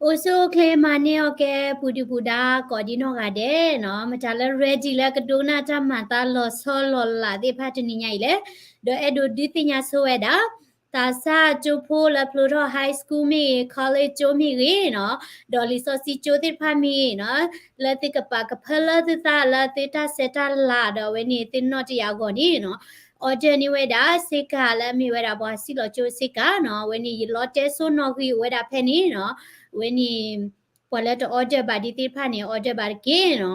အိၣ်ဆူၣ်အိၣ်ချ့မၤန့ၢ်အီၣ်ကဲ ပူၤဒုၣ်ပူၤဒါ ကိးဒံနီၢ်ဂၤဒဲးနီၤ, မတၤလၢ ready လၢကဒိကနၣ်တၢ်မၤသးလီၤဆီလီၤလးသ့ၣ်တဖၣ်တနံၤညါအံၤလဲၣ်, ဒီးအဲၣ်ဒိးဒုးသ့ၣ်ညါဆိဝဲဒၣ် သးစၢ်ကၠိဖိလၢဖျိထီၣ် high school မ့ၢ်ဂ့ၤ college ကၠိမ့ၢ်ဂ့ၤနီၤ, ဒီးလံာ်စီဆှံကၠိသ့ၣ်တဖၣ်မ့ၢ်ဂ့ၤနီၤ, လၢသုကပာ်ကဖၢလၢသုသးလၢသုတၢ်ဆဲးတၢ်လၤဒီးအဝဲန့ၣ်သုနီၣ်တယၤအဂီၢ်န့ၣ်နီၤ, order န့ၢ်ဝဲဒၣ် ဆ့ကၤလၢအမ့ၢ်ဝဲဒၣ်ပှၤစံၣ်လီၤကၠိဆ့ကၤနီၤ, အဝဲန့ၣ်ယလီတဲစိနီၣ်ဂံၢ်အိၣ်ဝဲဒၣ်ဖဲန့ၣ်နီၤ, အဝဲန့ၣ် ပှၤလၢတ order ဘၣ်ဒ်သ့ၣ်တဖၣ်န့ၣ် order ဘၣ်တက့ၢ်နီ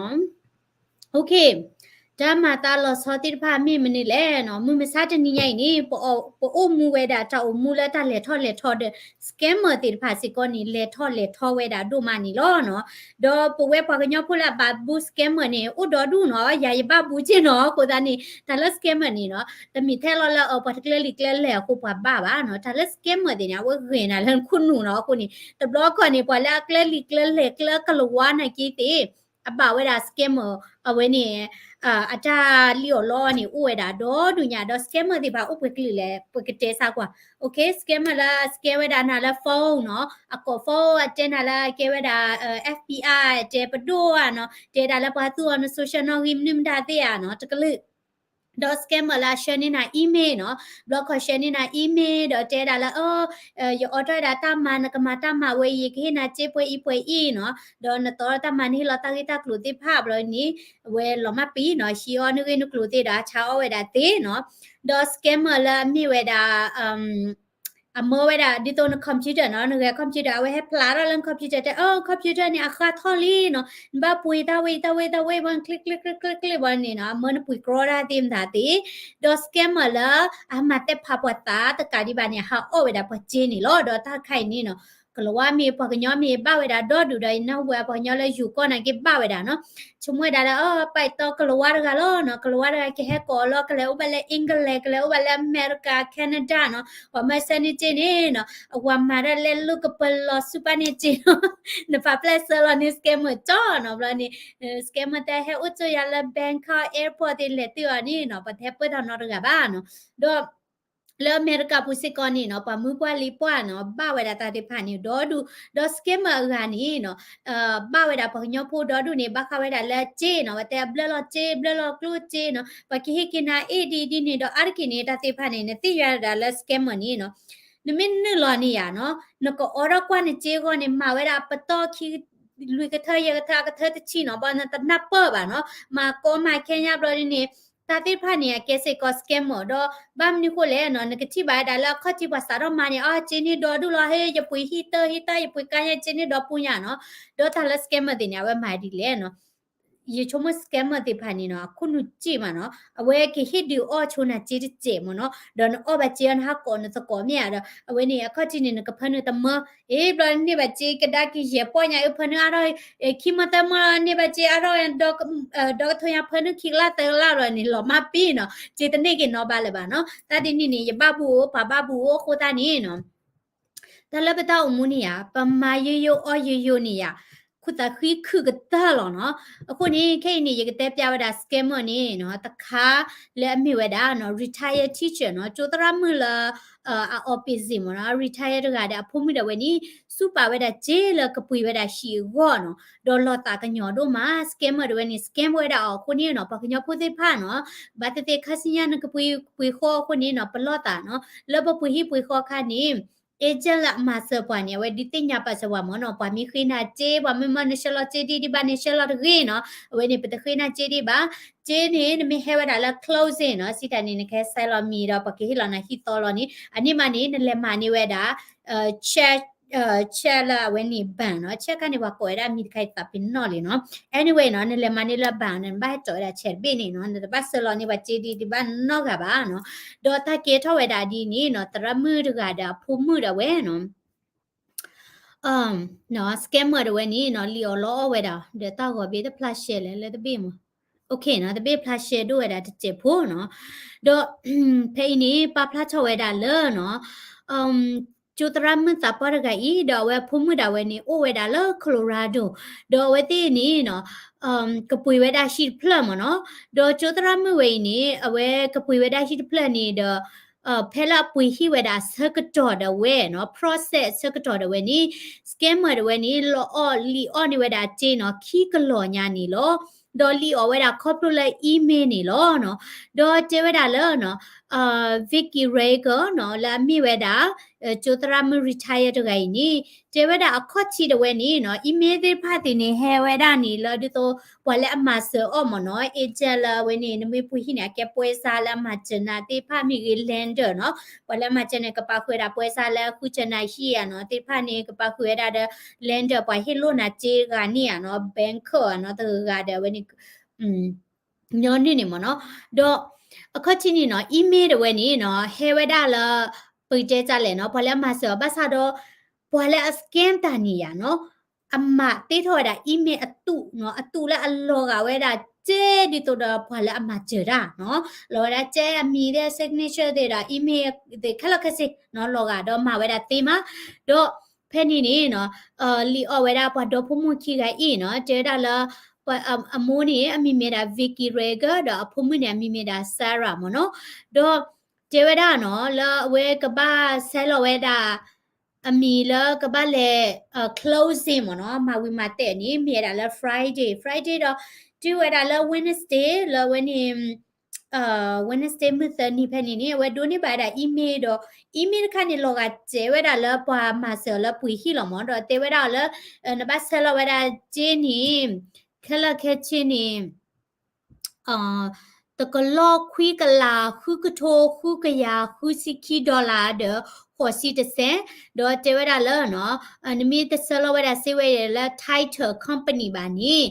ၤ. တၢ်မၤသးလီၤဆီသ့ၣ်တဖၣ်မ့ၢ်မနုၤလဲၣ်နီၤ, မုၢ်မဆါတနံၤညါအံၤန့ၣ် ပအိၣ်မူဝဲဒၣ်တၢ်အိၣ်မူလၢတၢ်လဲၤထီၣ်လဲၤထီဒီး scammer သ့ၣ်တဖၣ်စ့ၢ်ကီးန့ၣ် လဲၤထီၣ်လဲၤထီဝဲဒၣ်ဒိၣ်မးန့ၣ်လီၤနီၤ. ဒီးပဝဲပှၤကညီဖိလၢအဘၣ်ဘူး scammer န့ၣ် အိၣ်ဒီဒူၣ်နီၤ, ယၤယဘၣ်ဘူးက့နီၤ, အဃိသတးန့ၣ် တၢ်လၢ scammer န့ၣ်နီၤ, တမ့ၢ်ထဲလီၤလၢအပှၤတကျၢလံာ်ကျၢလဲၢ်အဃိပှၤဘၣ်ဘၣ်နီၤ, တၢ်လၢ scammer သ့ၣ်န့ၣ် အဝဲဂ့ၤနၤလၢနခိၣ်နူာ်နီၤ, အဃိန့ၣ် တဘျီခီန့ၣ် ပှၤလၢအကျၢလံာ်ကျၢလဲၢ်ကျၢကလၤဝါနာ်က့သ့ၣ် အဘၣ်ဝဲဒၣ် scammer အဝဲန့ၣ် အတၢ်လံၣ်အီၣ်လီအီၣ်န့ၣ် အိၣ်ဝဲဒၣ်ဒီဒူၣ်ညါ, ဒီး scammer သ့ၣ်တဖၣ်အိၣ်ပှဲၤကလုာ်လဲၣ်, ပကတဲစးကွၢ်, scammer လၢအ scam ဝဲဒၣ်နၤလၢ phone နီၤ, အကိး phone အတဲနၤလၢအကဲဝဲဒၣ် FBI တဲပဒိၣ်ဧါနီၤ, တဲဒၣ်လၢပှၤသူအီၤန social နီၣ်ဂံၢ်မနုၤမတၤသ့ၣ်ဧါနီၤ, တကလုာ် ဒီး scammer လၢအဆှၢန့ၢ်နၤ email နီၤ, ဘျီခီဆှၢန့ၢ်နၤ email ဒီးတဲဒၣ်လၢ အိ ယအိးထီၣ်ဝဲဒၣ်တၢ်မၤ နကမၤတၢ်မၤဝဲအံၤ ယကဟ့ၣ်နၤစ့ပှဲၤအံၤပှဲၤအံၤနီၤ, ဒီးနသီတၢ်မၤ နဟ့ၣ်လီၤတၢ်ဂ့ၢ်တၢ်ကျိၤသ့ၣ်တဖၣ်ဘျီန့ၣ် အဝဲလီၤမၢ်ပံၤနီၤ, ဟံးအီၣ်နဂ့ၢ်နကျိၤသ့ဒီး အဆါအီၣ်ဝဲဒၣ်သ့နီၤ, ဒီး scammer လၢအမ့ၢ်ဝဲဒၣ် အမၢဝဲဒၣ် ဒ်သိးန computer နီၤ, နဂဲၤ computer အဝဲဟဲဖျါထီၣ်လၢန computer တဲ အိ computer န့ၣ် အဃါထီၣ်လံနီၤ, နဘၣ်ပှ့ၤတၢ်ဝဲအံၤ တၢ်ဝဲအံၤ တၢ်ဝဲအံၤ ဘၣ်နချ့ချ့ချ့ချ့ချ့ဘျီန့ၣ်နီၤ, အမၢနပှ့ၤကြီတၢ်သ့ၣ်မတၤသ့, ဒီး scammer လၢအမၤသ့ၣ်ဖးပှၤသးတကးဒံးဘၣ်န့ၣ် အဟးအီၣ်ဝဲဒၣ်ပှၤစ့န့ၣ်လီၤ, ဒီးတၢ်တခါအံၤန့ၣ်နီၤ, ကလၤဝါမ့ၢ် ပှၤကညီမ့ၢ် ဘၣ်ဝဲဒၣ်ဒီဒူၣ်ဒီး ယနၢ်ဟူဝဲပှၤကညီလၢယိၤကီၢ်နာ်က့ဘၣ်ဝဲဒၣ်နီၤ, ဆိကမိၣ်ဝဲဒၣ်လၢ အိ ပာ်တီကလၤဝါတဂၤလီၤနီၤ, ကလၤဝါတဂၤကဟဲကိးအီၤလီၤ, ကလဲၤအိၣ်ဘၣ်လၢ England ကလဲၤအိၣ်ဘၣ်လၢ America, Canada နီၤ, ပှၤမၢဆှၢန့ၢ်စ့န့ၣ်နီၤ, အဝၤမၤတၢ်လၢလူၢ်ကပၢၤလီၤဆူပာ်န့ၢ်စ့နီၤ, နပာ်ဖျါဆှၢလီၤန့ၢ် scammer ကၠီနီၤ, ဘျီန့ၣ် scammer တဲဟဲအိၣ်ကၠိယၤလၢ Bangkok airport သ့ၣ်လဲၤတုၤအီၤန့ၣ်နီၤ, ပှၤတဟဲပၢၢ်ထီၣ်နီတဂၤဘၣ်နီၤ, ဒီး လၢအမဲရကၤပူၤစ့ၢ်ကီးန့ၣ်နီၤ, ပှၤမုၢ်ပှၢ်လံၤပှၢ်နီၤ, ဘၣ်ဝဲဒၣ်တၢ်သ့ၣ်တဖၣ်န့ၣ် ဒီဒူၣ်, ဒီး scammer အဂၤန့ၣ်နီၤ, ဘၣ်ဝဲဒၣ်ပှၤကညီဖိဒီဒူၣ်န့ၣ် ဘၣ်ဃးဝဲဒၣ်လၢစ့နီၤ, ပတဲအဘျၢလီၤစ့ ဘျၢလီၤကျိၣ်စ့နီၤ, ပှၤကဟ့ၣ်က့ၤနၤအ့ၣ်ဒ်အံၤဒ်န့ၣ်, ဒီးအါတက့ၢ်န့ၣ် တၢ်သ့ၣ်တဖၣ်န့ၣ် နသ့ၣ်ညါဒၣ်လၢ scammer န့ၣ်နီၤ, နမ့ၢ်နုာ်လီၤန့ၣ်ယၤနီၤ, နကအိးထီၣ်ကွၢ်နစ့အဂီၢ်န့ၣ် မၤဝဲဒၣ်ပတီၢ်ခံ လွံၢ်ကထၢ ယဲၢ်ကထၢ အကထၢတဆံနီၤ, ဘၣ်နတနၢ်ပၢၢ်ဘၣ်နီၤ, မၤကီမၤခဲညါဘျီဒ်န့ၣ်, တၢ်သ့ၣ်တဖၣ်န့ၣ် အကဲစ့ၢ်ကီး scammer ဒီး ဘၣ်မနုၤဃိလဲၣ်နီၤ, နကထံၣ်ဘၣ်ဝဲဒၣ်လၢအခီၣ်ထံးပှၤစးထီၣ်မၤန့ၣ်, အီ စ့န့ၢ်ဒီဒူၣ်လီၤ, ဟ့ ယပှ့ၤဟံၣ်တၢ်ဟံၣ်တၢ် ယပှ့ၤကါညါ စ့န့ၢ်ဒီပူညါနီၤ, ဒီးတၢ်လၢ scammer သ့ၣ်န့ၣ် အဝဲမၤဒ်လဲၣ်နီၤ ယဆိကမိၣ် scammer သ့ၣ်တဖၣ်န့ၣ်နီၤ, အခိၣ်နူာ်စ့မးနီၤ, အဝဲကဟ့ၣ်ဒုးအီၣ်ဆိနၤစ့တစဲးမးနီၤ, ဒီးနအီၣ်ဘၣ်စ့အီၤ နဟးကိးနသကိးမ့ၢ်ဧါဒီး အဝဲန့ၣ် အခီၣ်ထံးန့ၣ် နကဖၢနုာ်တမၢ, အ့ ဘျီန့ၢ်ဘၣ်စ့ကဒါက့ၤယဲၢ်ပီၢ်ညါ အဖၢနုာ်အါထီၣ်, ခံမၢသၢမၢလီၤ န့ၢ်ဘၣ်စ့အါထီၣ်, ဒီကထိညါဖၢနုာ်ခံကလးသၢကလးလီၤန့ၣ် လီၤမၢ်ပ့ၤနီၤ, စ့တန့ၢ်က့ၤနီတဘျီလၢၤဘၣ်နီၤ, တၢ်ဒ်န့ၣ်န့ၣ် ယဘၣ်ဘူးအိၣ် ပှၤဘၣ်ဘူးအိၣ်အဃိသတးန့ၣ်နီၤ တၢ်လၢပတၢ်အိၣ်မူန့ၣ်ဧါ, ပမၤယိယိအီၣ်ယိယိန့ၣ်ဧါ, ခူၣ်သးဃံခုၣ်ကတၢၢ်လီၤနီၤ. အဃိန့ၣ် ခဲအံၤန့ၣ် ယကတဲပျးဝဲဒၣ် scammer န့ၣ်နီၤ, တခါလၢအမ့ၢ်ဝဲဒၣ်နီၤ retired teacher နီၤ, ကၠိသရၣ်မုၣ်လၢ အ opposite မ့ၢ်နီၤ, retire တဂၤဒီးအဖိမုၣ်ဒၣ်ဝဲန့ၣ် စူးပာ်ဝဲဒၣ်စ့လၢကပှ့ၤဝဲဒၣ်ဟံၣ်အဂီၢ်နီၤ, ဒီးလီၤသးကညီၤဒိၣ်မး, scammer ဒၣ်ဝဲန့ၣ် scam ဝဲဒၣ်အီၤအဃိန့ၣ်နီၤ, ပှၤကညီဖိသ့ၣ်တဖၣ်နီၤ, ဘၣ်သ့ၣ်သ့ၣ်ခါဆူညါနကပှ့ၤပှ့ၤဃီအဃိန့ၣ်နီၤ, ပလီၢ်သးနီၤ, လၢပပှ့ၤဟံၣ်ပှ့ၤဃီအခါန့ၣ် agent လၢအမၤစၢၤပှၤန့ၣ် အဝဲဒုးသ့ၣ်ညါပာ်စၢၤပှၤမ့ၢ်နီၤ, ပှၤမ့ၢ်ဃ့နၤစ့ ပှၤမ့ၢ်မၢနဆှၢလီၤစ့ဒ်ဒ်ဘၣ်န့ၣ် ဆှၢလီၤတဂ့ၤနီၤ, အဝဲန့ၣ် ပတဃ့နၤစ့ဒ်ဘၣ်, စ့န့ၣ် နမ့ၢ်ဟဲဝဲဒၣ်လၢ closing နီၤ, စံးတၢ်န့ၣ် နကဟဲဆဲးလီၤမံၤဒီး ပှၤကဟ့ၣ်လီၤနၤဟံၣ်သီလီၤန့ၣ်, အန့ၣ်မးန့ၣ် နလဲၤမၤန့ၢ်ဝဲဒၣ် check check လၢအဝဲန့ၣ် bank နီၤ, check ခါန့ၣ် ပှၤကိးဝဲဒၣ်မံၤတခါအံၤသးပ့ၤနီၣ်လံနီၤ, anyway နီၤ, နလဲၤမၤန့ၢ်လၢ bank န့ၣ် နဘၣ်ဟဲစိာ်ဝဲဒၣ် check တဘ့ၣ်န့ၣ်နီၤ, နတဘၣ်ဆှၢလီၤန့ၢ်ပှၤစ့ဒ်ဒ်ဘၣ်နီတဂၤဘၣ်နီၤ, ဒီးတၢ်ကဲထီၣ်ဝဲဒၣ်ဒ်န့ၣ်နီၤ, သရၣ်မုၣ်တဂၤဒီးအဖိမုၣ်ဒၣ်ဝဲနီၤ scammer ဒၣ်ဝဲန့ၣ်နီၤ, လံၣ်အီၣ်လီအီၣ်ဝဲဒၣ်, ဒီးတၢ်ဂီၤဘ့ၣ်တဖျါရှဲလဲၣ် လၢတဘ့ၣ်မး, တဘ့ၣ်ဖျါရှဲဒိၣ်ဝဲဒၣ်တစဲးဖိနီၤ, ဒီး ဖဲအံၤန့ၣ် ပာ်ဖျါထီၣ်ဝဲဒၣ်လၢနီၤ ကၠိသရၣ်မုၣ်သးပှၢ်တဂၤအံၤ ဒီးအဝဲအဖိမုၣ်ဒၣ်ဝဲန့ၣ် အိၣ်ဝဲဒၣ်လၢ Colorado, ဒီးအဝဲသ့ၣ်န့ၣ်နီၤ ကပှ့ၤဝဲဒၣ်ဟံၣ်တဖျၢၣ်မ့ၢ်နီၤ, ဒီးကၠိသရၣ်မုၣ်ဝဲအံၤန့ၣ် အဝဲကပှ့ၤဝဲဒၣ်ဟံၣ်တဖျၢၣ်န့ၣ်ဒီး ဖဲလၢအပှ့ၤဟံၣ်ဝဲဒၣ်အဆၢကတီၢ်ဒၣ်ဝဲနီၤ process အဆၢကတီၢ်ဒၣ်ဝဲန့ၣ် scammer ဒၣ်ဝဲန့ၣ် လီၤအီၣ်လံၣ်အီၣ်န့ၢ်ဝဲဒၣ်စ့နီၤ ခံကလီၢ်ညါန့ၣ်လီၤ. ဒီးလံၣ်အီၣ်ဝဲဒၣ်ခီဖျိလၢ email န့ၣ်လီၤနီၤ. ဒီးတဲဝဲဒၣ်လၢ Vicky Regan နီၤ လၢအမ့ၢ်ဝဲဒၣ် ကၠိသရၣ်မုၣ် retire တဂၤအံၤန့ၣ် တဲဝဲဒၣ်အခီၣ်ထံးဒၣ်ဝဲန့ၣ်နီၤ email သ့ၣ်တဖၣ်သ့ၣ်န့ၣ် ဟဲဝဲဒၣ်န့ၣ်လၢဒ်သိး ပှၤလၢအမၤစၢၤအီၤမ့ၢ်နီၤ agent လၢအဝဲန့ၣ် နမ့ၢ်ပှ့ၤဟံၣ်န့ၣ် အကဲပွဲစားလၢအမၤစၢၤနၤသ့ၣ်တဖၣ်မ့ၢ်ဂ့ၤ lender နီၤ ပှၤလၢအမၤစၢၤန့ၣ် ကပာ်ဃုာ်ဝဲဒၣ်ပွဲစားလၢအဃုစၢၤနၤဟံၣ်ဧါနီၤ သ့ၣ်တဖၣ်န့ၣ် ကပာ်ဃုာ်ဝဲဒၣ်ဒီး lender ပှၤဟ့ၣ်လိၣ်နၤစ့တဂၤန့ၣ်ဧါနီၤ banker ဧါနီၤ တဂၤဒီးအဝဲန့ၣ် ညီနုၢ်န့ၣ်မ့ၢ်နီၤ. ဒီးအခီၣ်ထံးန့ၣ်နီၤ email ဒၣ်ဝဲန့ၣ်နီၤ ဟဲဝဲဒၣ်လၢ ပကတဲဒ်လဲၣ်နီၤ ပှၤလၢအမၤစၢၤအီၤ ဘၣ်ဆၣ်ဒီး ပှၤလၢအ scam တၢ်န့ၣ်ယါနီၤ အမၤတ့ထီၣ်ဝဲဒၣ် email အသူးနီၤ အသူးလၢအလီၤဂာ်ဝဲဒၣ်စ့ဒ်သိးဒီးပှၤလၢအမၤစၢၤတၢ်နီၤ လီၤဝဲဒၣ်စ့အမံၤသ့ၣ် signature သ့ၣ်ဒီး email သ့ၣ်ခဲလၢာ်ခဲဆ့နီၤ လီၤဂာ်ဒီးမၤဝဲဒၣ်သ့မး ဒီးဖဲန့ၣ်န့ၣ်နီၤ လံၣ်အီၣ်ဝဲဒၣ်ပှၤဒီဖိမိၢ်ခံဂၤအံၤနီၤ တဲဝဲဒၣ်လၢ အမိၢ်န့ၣ် အမံၤမ့ၢ်ဒၣ် Vicky Regan ဒီးအဖိမုၣ်န့ၣ် အမံၤမ့ၢ်ဒၣ် Sarah မ့ၢ်နီၤ ဒီးတဲဝဲဒၣ်နီၤ လၢအဝဲကဘၣ်ဆဲးလီၤဝဲဒၣ် အမံၤလၢကဘၣ်လဲၤ closing မ့ၢ်နီၤ မၤဝံၤမၤတဲာ်န့ၣ် မ့ၢ်ဝဲဒၣ်လၢ Friday Friday ဒီး တုၤဝဲဒၣ်လၢ Wednesday လၢအဝဲန့ၣ် Wednesday မုၢ်သၢနံၤဖဲန့ၣ်န့ၣ် အဝဲဒိးန့ၢ်ဘၣ်ဝဲဒၣ် email ဒီး email တခါန့ၣ် လီၤဂာ်စဲးဝဲဒၣ်လၢပှၤမၤစၢၤလၢပှ့ၤဟံၣ်လီၤမ့ၢ် ဒီးတဲဝဲဒၣ်အီၤလၢ နဘၣ်ဆဲးလီၤဝဲဒၣ်စ့န့ၣ် ခဲလၢာ်ခဲဆ့န့ၣ် တကလီၢ်ခွံကလးဃုကထိဃုကယၤဃုဆံခံ dollar ဒီး ဃိးဆံတစဲး ဒီးတဲဝဲဒၣ်လၢ နမ့ၢ်တဆဲးလီၤဝဲဒၣ်စ့ဝဲလၢ title company ဘၣ်န့ၣ်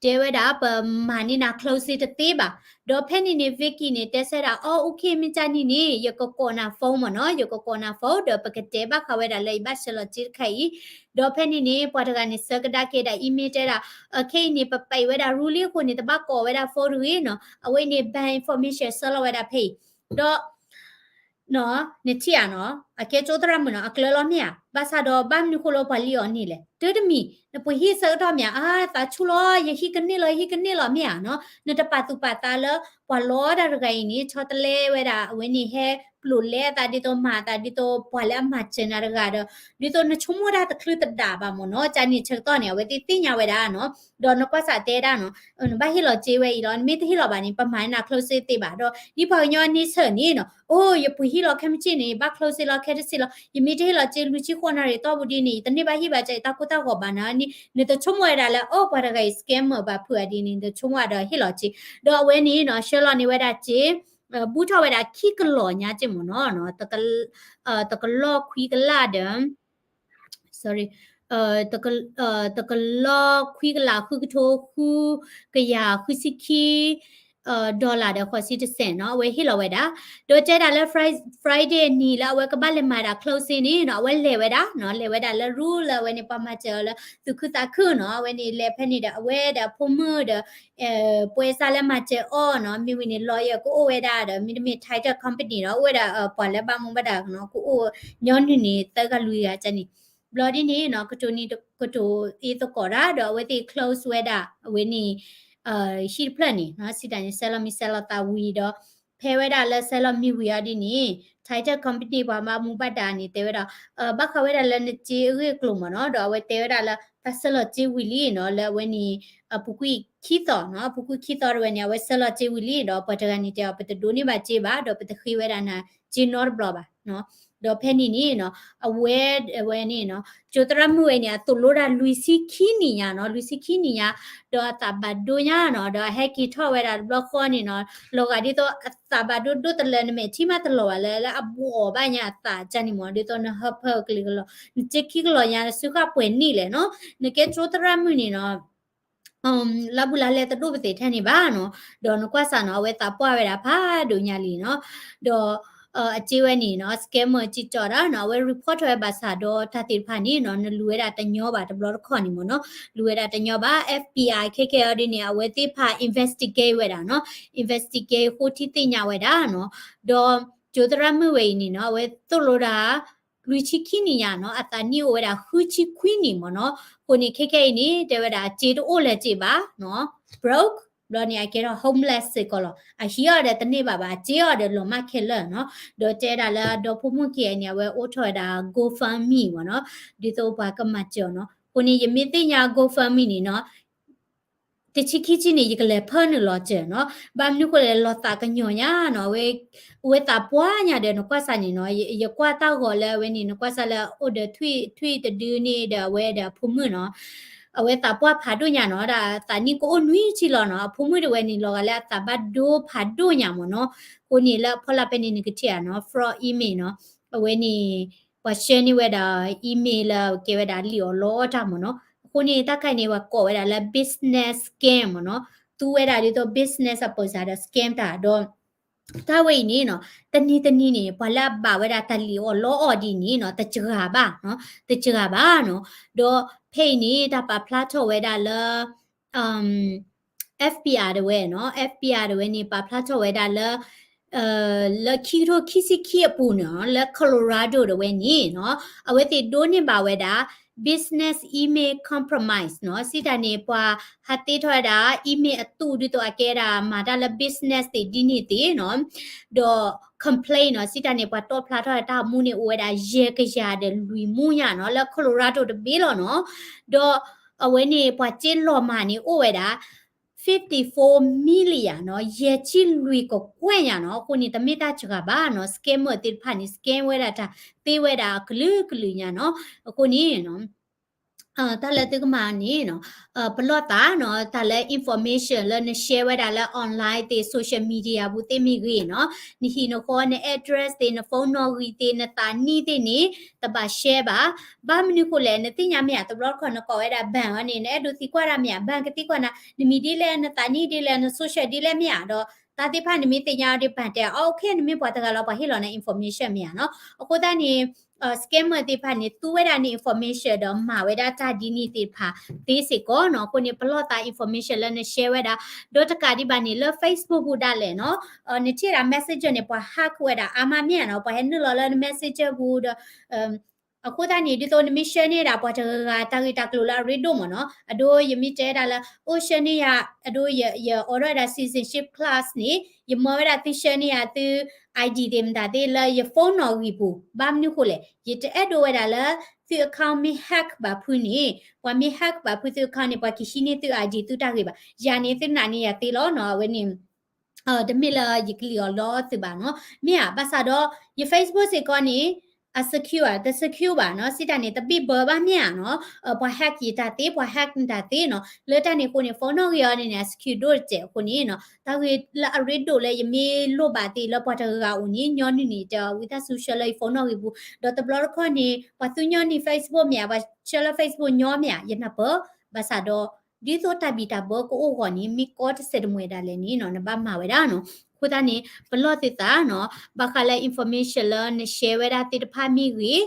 တဲဝဲဒၣ်ပမၤန့ၢ်နၤ closing တသ့ဘၣ်. ဒီးဖဲန့ၣ်န့ၣ် Vicky န့ၣ် တဲဆၢဒၣ် အိ okay မ့ၢ်ကန့ၣ်န့ၣ် ယကကိးနၤ phone မ့ၢ်နီၤ ယကကိးနၤ phone ဒီးပကတဲဘၣ်ဃးဝဲဒၣ်လၢယဘၣ်ဆဲးလီၤစ့တခါအံၤ ဒီးဖဲန့ၣ်န့ၣ် ပှၤတဂၤန့ၣ် ဆၢကဒါက့ၤဒၣ် email တဲဒၣ် ခဲအံၤန့ၣ် ပပဲာ်ဝဲဒၣ် ruling အဃိန့ၣ် တဘၣ်ကိးဝဲဒၣ် phone တဂ့ၤနီၤ အဝဲအံၤန့ၣ် bank information ဆှၢလီၤဝဲဒၣ်ဖဲအံၤ ဒီး နထံၣ်ဧါနီၤ အကဲကၠိသရၣ်မုၣ်နီၤ အကျၢၤလီၤမ့ၢ်ဧါ ဘၣ်ဆၣ်ဒီး ဘၣ်မနုၤဃိလၢပှၤလံၣ်အီၤန့ၣ်လဲၣ် တၢ်တမံၤ နပှ့ၤဟံၣ်ဆၢကတီၢ်မ့ၢ်ဧါ အါ သးဆူၣ်လီၤ ယဟံၣ်ကန့ၢ်လီၤ ယဟံၣ်ကန့ၢ်လီၤမ့ၢ်ဧါနီၤ နတပာ်သူၣ်ပာ်သးလၢ ပှၤလီတၢ်တဂၤအံၤန့ၣ် ဆီတလဲဝဲဒၣ် အဝဲန့ၣ် ဟဲပျိာ်လဲအသးဒ်သိးမၤအသးဒ်သိး ပှၤလၢအမၤစၢၤနၤတဂၤဒီး ဒ်သိးနဆိကမိၣ်တၢ်တချုးတဒၣ်ဘၣ်မ့ၢ်နီၤ ကန့ၣ်ဆၢကတီၢ်န့ၣ် အဝဲသ့ၣ်သ့ၣ်ညါဝဲဒၣ်နီၤ ဒီးနကွၢ်စးတဲဒၣ်နီၤ နဘၣ်ဟ့ၣ်လီၤစ့ဝဲအံၤလီၤ နမ့ၢ်တဟ့ၣ်လီၤဘၣ်န့ၣ် ပမၤန့ၢ်နၤ closing သ့ဘၣ်ဒီး ဒ်ပှၤကညီန့ၢ်ဆၢၣ်န့ၣ်နီၤ အိ ယပှ့ၤဟံၣ်လီၤခဲမုၢ်ဆ့ၣ်န့ၣ် ဘၣ် closing လီၤခဲတစ့လီၤ ယမ့ၢ်တဟ့ၣ်လီၤစ့လွံၢ်ဆံဃိးနၣ်ရံၣ်တီၢ်ပူၤဒ်န့ၣ် ယတန့ၢ်ဘၣ်ဟံၣ်ဘၣ်ကၢ်အံၤ တၢ်ကိၢ်တၢ်ဂီၤဘၣ်နၤန့ၣ် နတဆိကမိၣ်ဝဲဒၣ်လၢ အိ ပှၤတဂၤအံၤ scammer ဘၣ်ဖုးအဒ်န့ၣ် နတဆိကမိၣ်ဒီးဟ့ၣ်လီၤစ့ ဒီးအဝဲန့ၣ်နီၤ ဆှၢလီၤန့ၢ်ဝဲဒၣ်စ့ ဘူးထီၣ်ဝဲဒၣ်ခံကလီၢ်ညါစ့မ့ၢ်နီၤ တကလီၢ်ခွံကလးဒီး sorry တကလီၢ်ခွံကလး ဃုကထိ ဃုကယၤဃုဆံခံ dollar ဒီးဃိးဆံတစဲးနီၤ အဝဲဟ့ၣ်လီၤဝဲဒၣ် ဒီးတဲဒၣ်လၢ Friday နံၤလၢအဝဲကဘၣ်လဲၤမၤဒၣ် closing န့ၣ်နီၤ အဝဲလဲၤဝဲဒၣ်နီၤ လဲၤဝဲဒၣ်လၢ room လၢအဝဲန့ၣ် ပှၤမၤစၢၤအီၤလၢ သူၣ်ခုသးခုနီၤ အဝဲန့ၣ်လဲၤဖဲန့ၣ်ဒီး အဝဲဒီးအဖိမုၣ်ဒီး ပွဲစားလၢမၤစၢၤအီၤနီၤ မ့ၢ်ဝံၤန့ၣ် lawyer ကအိၣ်ဝဲဒၣ်ဒီး မ့တမ့ၢ် title company ဒီး အိၣ်ဝဲဒၣ်ပှၤလၢဘၣ်မူဘၣ်ဒါနီၤ ကအိၣ်ညီနုၢ်န့ၣ် သၢဂၤလွံၢ်ဂၤန့ၣ် ဘျီဒ်န့ၣ်နီၤ ကတိၤနံၤကတိၤအ့သကိးတၢ် ဒီးအဝဲသ့ၣ် close ဝဲဒၣ် အဝဲန့ၣ် ဟံၣ်တဖျၢၣ်န့ၣ်နီၤ စံးတၢ်န့ၣ် ဆဲးလီၤမံၤဆဲးလီၤသးဝံၤဒီး ဖဲဝဲဒၣ်လၢဆဲးလီၤမံၤဝံၤအီၤဒ်န့ၣ် title company ပှၤဘၣ်မူဘၣ်ဒါန့ၣ် တဲဝဲဒၣ် ဘၣ်ဃးဝဲဒၣ်လၢနစ့အဂ့ၢ်အကျိၤမ့ၢ်နီၤ ဒီးအဝဲတဲဝဲဒၣ်လၢ သးဆဲးလီၤစ့ဝံၤလံနီၤ လၢအဝဲန့ၣ် အပူၤကွံာ်ခံသီနီၤ အပူၤကွံာ်ခံသီတဝဲန့ၣ် အဝဲဆဲးလီၤစ့ဝံၤလံဒီး ပှၤတဂၤန့ၣ်တဲအီၤ ပတဒိးန့ၢ်ဘၣ်စ့ဘၣ် ဒီးပတဃ့ဝဲဒၣ်နၤ စ့နီတဘျီဘၣ်နီၤ ဒီးဖဲန့ၣ်န့ၣ်နီၤ အဝဲ အဝဲန့ၣ်နီၤ ကၠိသရၣ်မုၣ်ဝဲန့ၣ် အသိၣ်လိတၢ်လွံၢ်ဆံခံနံၣ်ညါနီၤ လွံၢ်ဆံခံနံၣ်ညါ ဒီးအသးဘၣ်ဒိညါနီၤ ဒီးအဟဲက့ၤထီၣ်ဝဲဒၣ်တဘျီဃီန့ၣ်နီၤ လီၤဂာ်ဒ်သိးအသးဘၣ်ဒိဒိၣ်တလၢ နမဲာ်ထံမးတလီၤဘၣ်လၢ လၢအဘှီဘၣ်ညါအသးကန့ၣ်မ့ၢ် ဒ်သိးနဟၢဖၢကလံၤကလီ နစ့ခံကလီၤညါ နစုဃၣ်ပှဲၤနံၣ်လဲၣ်နီၤ နကဲကၠိသရၣ်မုၣ်န့ၣ်နီၤ လါဘူးလါလဲတဒိၣ်ပသ့ၣ်ထဲန့ၣ်ဘၣ်နီၤ ဒီးနကွၢ်စးနီၤ အဝဲသးပှၢ်ဝဲဒၣ်ဖးဒိၣ်ညါလံနီၤ ဒီး အစ့ဝဲန့ၣ်နီၤ scammer စံးကၠီၣ်တၢ်နီၤ အဝဲ report ထီၣ်ဝဲဘၣ်ဆၣ်ဒီး တၢ်သ့ၣ်တဖၣ်န့ၣ်နီၤ နလူၤဝဲဒၣ်တညီဘၣ်တဘျီတခီၣ်န့ၣ်မ့ၢ်နီၤ လူၤဝဲဒၣ်တညီဘၣ် FBI ခဲကဲအီၤဒ်န့ၣ် အဝဲသ့ၣ်တဖၣ် investigate ဝဲဒၣ်နီၤ investigate ဃိထံသ့ၣ်ညါဝဲဒၣ်နီၤ ဒီးကၠိသရၣ်မုၣ်ဝဲအံၤန့ၣ်နီၤ အဝဲသိၣ်လိဒၣ် လွံၢ်ဆံခံနံၣ်ညါနီၤ အသးနံၣ်အိၣ်ဝဲဒၣ်ဃုဆံခွံနံၣ်မ့ၢ်နီၤ အဃိန့ၣ် ခဲကဲအံၤန့ၣ် တဲဝဲဒၣ်စ့တအိၣ်လၢၤစ့ဘၣ်နီၤ broke ဘျီန့ၣ် အကဲထီၣ် homeless စ့ၢ်ကီးလီၤ. အဟံးအီၣ်ဒီးတန့ၢ်ဘၣ်ဘၣ်, အစ့အီၣ်ဒီးလီၤမၢ်ခဲလၢာ်နီၤ. ဒီးတဲဒၣ်လၢအဒီဖိမုၣ်ခံဂၤန့ၣ် အဝဲအိးထီၣ်ဝဲဒၣ် GoFundMe မ့ၢ်နီၤ, ဒ်သိးပှၤကမၤစၢၤအီၤနီၤ. အဃိန့ၣ် ယမ့ၢ်သ့ၣ်ညါ GoFundMe န့ၣ်နီၤ တဆံခံဆံန့ၣ် ယကလဲၤဖၢနုာ်လီၤစၢၤနီၤ. ဘၣ်မနုၤဃိလဲၣ် လီၤသးကညီၤညါနီၤ, အဝဲ အဝဲသးပှၢ်ညါဒီး နကွၢ်စၢ်န့ၣ်နီၤ, ယ ယကွၢ်တၢ်ဂီၤလၢအဝဲန့ၣ် နကွၢ်စၢ်လၢအိၣ်ဒီးထွံၣ် ထွံၣ်တဒုန့ၣ်ဒီးအဝဲဒီးအဖိမုၣ်နီၤ, အဝဲသးပှၢ်ဖးဒိၣ်ညါနီၤ, ဒီးသးနံၣ်ကအိၣ်နွံဆံလီၤနီၤ. အဖိမုၣ်တဝဲန့ၣ် လီၤဂာ်လၢအသးဘၣ်ဒိဖးဒိၣ်ညါမ့ၢ်နီၤ. အဃိန့ၣ် လၢအဖီလာ်ဖဲန့ၣ် နကထံၣ်ဧါနီၤ, fraud email နီၤ, အဝဲန့ၣ် ပှၤ share န့ၢ်ဝဲဒၣ် email လၢကဲဝဲဒၣ်လံာ်အီၣ်လီအီၣ်တၢ်မ့ၢ်နီၤ. အဃိန့ၣ် တၢ်ခါအံၤန့ၣ် ပှၤကိးဝဲဒၣ်လၢ business scam မ့ၢ်နီၤ, သူဝဲဒၣ်ဒ်သိး business အပၢၤစးဒီး scam တၢ်ဒီး တၢ်ဝဲအံၤန့ၣ်နီၤ, တနံၤတနံၤန့ၣ် ပှၤလၢအဘၣ်ဝဲဒၣ်တၢ်လံာ်အီၣ်လီအီၣ်ဒ်န့ၣ်နီၤ, တစှၤဘၣ်နီၤ, တစှၤဘၣ်နီၤ. ဒီးဖဲအံၤန့ၣ် တၢ်ပာ်ဖျါထီၣ်ဝဲဒၣ်လၢ FBI တဝဲနီၤ, FBI တဝဲန့ၣ် ပာ်ဖျါထီၣ်ဝဲဒၣ်လၢ လၢခံကထိခံဆံခံအပူၤန့ၣ်နီၤ, လၢ Colorado တဝဲန့ၣ်နီၤ, အဝဲသ့ၣ်ဒိးန့ၢ်ဘၣ်ဝဲဒၣ် business email compromise နီၤ, စံးတၢ်န့ၣ် ပှၤဟးသ့ထီၣ်ဝဲဒၣ် email အသူၣ် ဒ်သိးအကဲဒၣ်မၤတၢ်လၢ business သ့ၣ်ဒ်န့ၣ်သ့ၣ်နီၤ, ဒီး complaint နီၤ, စံးတၢ်န့ၣ် ပှၤတီၣ်ဖျါထီၣ်တၢ်မူန့ၣ် အိၣ်ဝဲဒၣ်ယဲၢ်ကယၤဒီးလွံၢ်မူညါနီၤ, လၢ Colorado တဘ့ၣ်လီၤနီၤ. ဒီးအဝဲန့ၣ် ပှၤစ့လီၤမၢ်န့ၣ် အိၣ်ဝဲဒၣ် fifty-four million နီၤ, ယဲၢ်ဆံလွံၢ်ကကွဲၢ်ညါနီၤ. အဃိန့ၣ် တမ့ၢ်တၢ်စှၤဘၣ်နီၤ, scammer သ့ၣ်တဖၣ်န့ၣ် scam ဝဲဒၣ်တၢ် သ့ဝဲဒၣ်အကလုာ်ကလုာ်ညါနီၤ. အဃိန့ၣ် တၢ်လၢသုကမၤန့ၣ်နီၤ, ပလီၢ်သးနီၤ, တၢ်လၢ information လၢန share ဝဲဒၣ်လၢ online သ့ၣ် social media ပူၤသ့ၣ်မ့ၢ်ဂ့ၤနီၤ, နဟံၣ်နဃီ န address သ့ၣ် န phone နီၣ်ဂံၢ်သ့ၣ် နသးနံၣ်သ့ၣ်န့ၣ် တဘၣ် share ဘၣ်. ဘၣ်မနုၤဃိလဲၣ် နသ့ၣ်ညါမ့ၢ်ဧါ, တဘျီတခီၣ်နကိးဝဲဒၣ် bank အီၤန့ၣ် နအဲၣ်ဒိးသံကွၢ်တၢ်မ့ၢ်ဧါ, bank ကသံကွၢ်နၤ နမံၤဒ်လဲၣ် နသးနံၣ်ဒ်လဲၣ် န social ဒ်လဲၣ်မ့ၢ်ဧါ, ဒီးတၢ်သ့ၣ်တဖၣ်နမ့ၢ်သ့ၣ်ညါဒီး bank တဲ အ okay နမ့ၢ်ပှၤတဂၤလီၤ ပှၤဟ့ၣ်လီၤနၤ information မ့ၢ်ဧါနီၤ. အဃိသတးန့ၣ် scammer သ့ၣ်တဖၣ်န့ၣ် သူဝဲဒၣ်န information ဒီးမၤဝဲဒၣ်တၢ်ဒ်န့ၣ်သ့ၣ်တဖၣ်သ့စ့ၢ်ကီးနီၤ. အဃိန့ၣ် ပလီၢ်သး information လၢန share ဝဲဒၣ်, ဒီးတကးဒံးဘၣ်န့ၣ် လၢ Facebook ပူၤဒၣ်လဲာ်နီၤ, နထံၣ်ဒၣ် messenger န့ၣ် ပှၤ hack ဝဲဒၣ်အါမးမ့ၢ်ဧါနီၤ, ပှၤဟဲနုာ်လီၤလၢန messenger ပူၤဒီး အဃိသတးန့ၣ် ဒ်သိးနမ့ၢ် share န့ၢ်ဒၣ်ပှၤတဂၤဂၤတၢ်ဂ့ၢ်တၢ်ကျိၤလၢအရ့ဒိၣ်မ့ၢ်နီၤ, အဒိ ယမ့ၢ်တဲဒၣ်လၢ အိၣ် share န့ၢ်ယၤ, အဒိ ယ ယအိးထီၣ်ဝဲဒၣ် citizenship class န့ၣ် ယမၢဝဲဒၣ်သု share န့ၢ်ယၤသု ID သ့ၣ်မတၤသ့ၣ်လၢယ phone နီၣ်ဂံၢ်ပူၤ, ဘၣ်မနုၤဃိလဲၣ် ယတအဲၣ်ဒိးဝဲဒၣ်လၢ သု account မ့ၢ် hack ဘၣ်ဖုန့ၣ်, ပှၤမ့ၢ် hack ဘၣ်ဖုသု account န့ၣ် ပှၤကဟံးန့ၢ်သု ID သုတၢ်ဂ့ၢ်ဘၣ်, ယၤန့ၣ်သုနာ်န့ၢ်ယၤသ့လီၤနီၤ, အဝဲန့ၣ် တမ့ၢ်လၢယကလံၣ်အီၣ်လီအီၣ်သုဘၣ်နီၤ, မ့ၢ်ဧါ, ဘၣ်ဆၣ်ဒီး ယ Facebook စ့ၢ်ကီးန့ၣ် အ secure တ secure ဘၣ်နီၤ, စံးတၢ်န့ၣ် တဘ့ၣ်ဘၢဘၣ်မ့ၢ်ဧါနီၤ, ပှၤ hack ယတၢ်သ့, ပှၤ hack နတၢ်သ့နီၤ, လၢတၢ်န့ၣ်အဃိန့ၣ် phone နီၣ်ဂံၢ်အီၤန့ၣ်န့ၣ် အ secure ဒိၣ်တစဲးအဃိန့ၣ်နီၤ, တၢ်ဂ့ၢ်လၢအရ့ဒိၣ်လၢယမ့ၢ်လိၣ်ဘၣ်သ့ၣ်လၢပှၤတဂၤဂၤအိၣ်န့ၣ် ညီနုၢ်န့ၣ် တဲအီၤဝံသးစူၤ share လၢယ phone နီၣ်ဂံၢ်ပူၤ, ဒီးတဘျီတခီၣ်န့ၣ် ပှၤသူညီနုၢ် Facebook မ့ၢ်ဧါ, ပှၤ share လၢ Facebook ညီမ့ၢ်ဧါ, ယနၢ်ပၢၢ်, ဘၣ်ဆၣ်ဒီး ဒ်သိးတၢ်ဘံၣ်တၢ်ဘၢကအိၣ်ဂီၢ်န့ၣ် မ့ၢ်ကီတစဲးတမှဲၤဒၣ်လဲာ်န့ၣ်နီၤ နဘၣ်မၤဝဲဒၣ်နီၤ. အဃိသတးန့ၣ် ပလီၢ်သုသးနီၤ, ဘၣ်ဃးလၢ information လၢန share ဝဲဒၣ်သ့ၣ်တဖၣ်မ့ၢ်ဂ့ၤ, ဒီး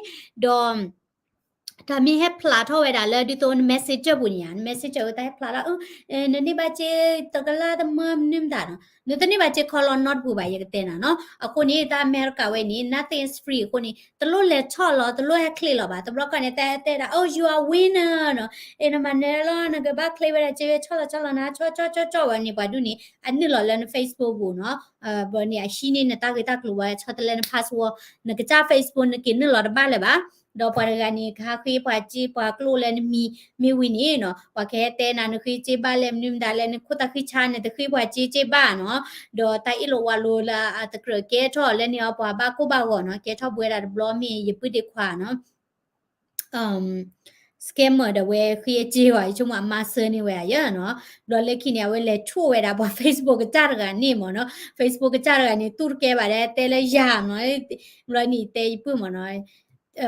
တၢ်မ့ၢ်ဟဲဖျါထီၣ်ဝဲဒၣ်လၢဒ်သိးန messenger ပူၤန့ၣ်ဧါ, န messenger ဝဲတၢ်ဟဲဖျါထီၣ် နန့ၢ်ဘၣ်စ့တကလးတမၢမနုၤမတၤနီၤ, နတန့ၢ်ဘၣ်စ့ခီလီၤနီတပူၤဘၣ် ယကတဲနၤနီၤ. အဃိန့ၣ် တၢ်အမဲရကၤဝဲန့ၣ် nothing is free အဃိန့ၣ် တလိၣ်လဲၤဆီၣ်လီၤ တလိၣ်ဟဲချ့လီၤဘၣ်. တဘျီခီန့ၣ် တၢ်တဲဒၣ် oh you are winner နီၤ, အဲ နမၤနၢၤလီၤ နကဘၣ်ချ့ဝဲဒၣ်စ့ ဆီၣ်လီၤဆီၣ်လီၤနၤ ဆီၣ်ဆီၣ်ဆီၣ်ဆီၣ်ဝဲန့ၣ် ပှၤဒုးန့ၣ် အနုာ်လီၤလၢန Facebook ပူၤနီၤ, ဘၣ်န့ၣ် အဟံးန့ၢ်နတၢ်ဂ့ၢ်တၢ်ကျိၤဝဲ ဆီၣ်တလဲန password နကစၢ် Facebook နက့ၤနုာ်လီၤတဘၣ်လၢၤဘၣ်. ဒီးပှၤတဂၤန့ၣ် ကဟးဃ့ပှၤစ့ပှၤကျိၣ်လၢနမံၤမ့ၢ်ဝံၤန့ၣ်နီၤ, ပှၤကဟဲတဲနၤ နဃ့စ့ဘၣ်လဲၣ် မနုၤမတၤလဲၣ် နခိၣ်သးဃံဆါန့ၣ် တဃ့ပှၤစ့စ့ဘၣ်နီၤ, ဒီးတၢ်အ့ၣ်လိာ်ဝါလိာ်လၢအတကြၢးကဲထီၣ်လၢန့ၣ်အီၤ ပှၤဘၣ်ကိၢ်ဘၣ်ဂီၤနီၤ, ကဲထီၣ်ဘှဲဒၣ်တဘျီမ့ၢ်ယပုၢ်ဒ့ခွါနီၤ scammer ဒီးဝဲဃ့အစ့ဝဲ ယဆိကမိၣ်အမါဆၢန့ၢ်ဝဲယဲနီၤ, ဘျီလၢခံန့ၣ် အဝဲလဲၤဆိၣ်ဝဲဒၣ်ပှၤ Facebook ကစၢ်တဂၤန့ၣ်မ့ၢ်နီၤ, Facebook ကစၢ်တဂၤန့ၣ် သူၣ်တကဲဘၣ်ဒီး တဲလၢယၤမ့ၢ်နီၤ, ဘျီန့ၣ်တဲယပုၢ်မ့ၢ်နီၤ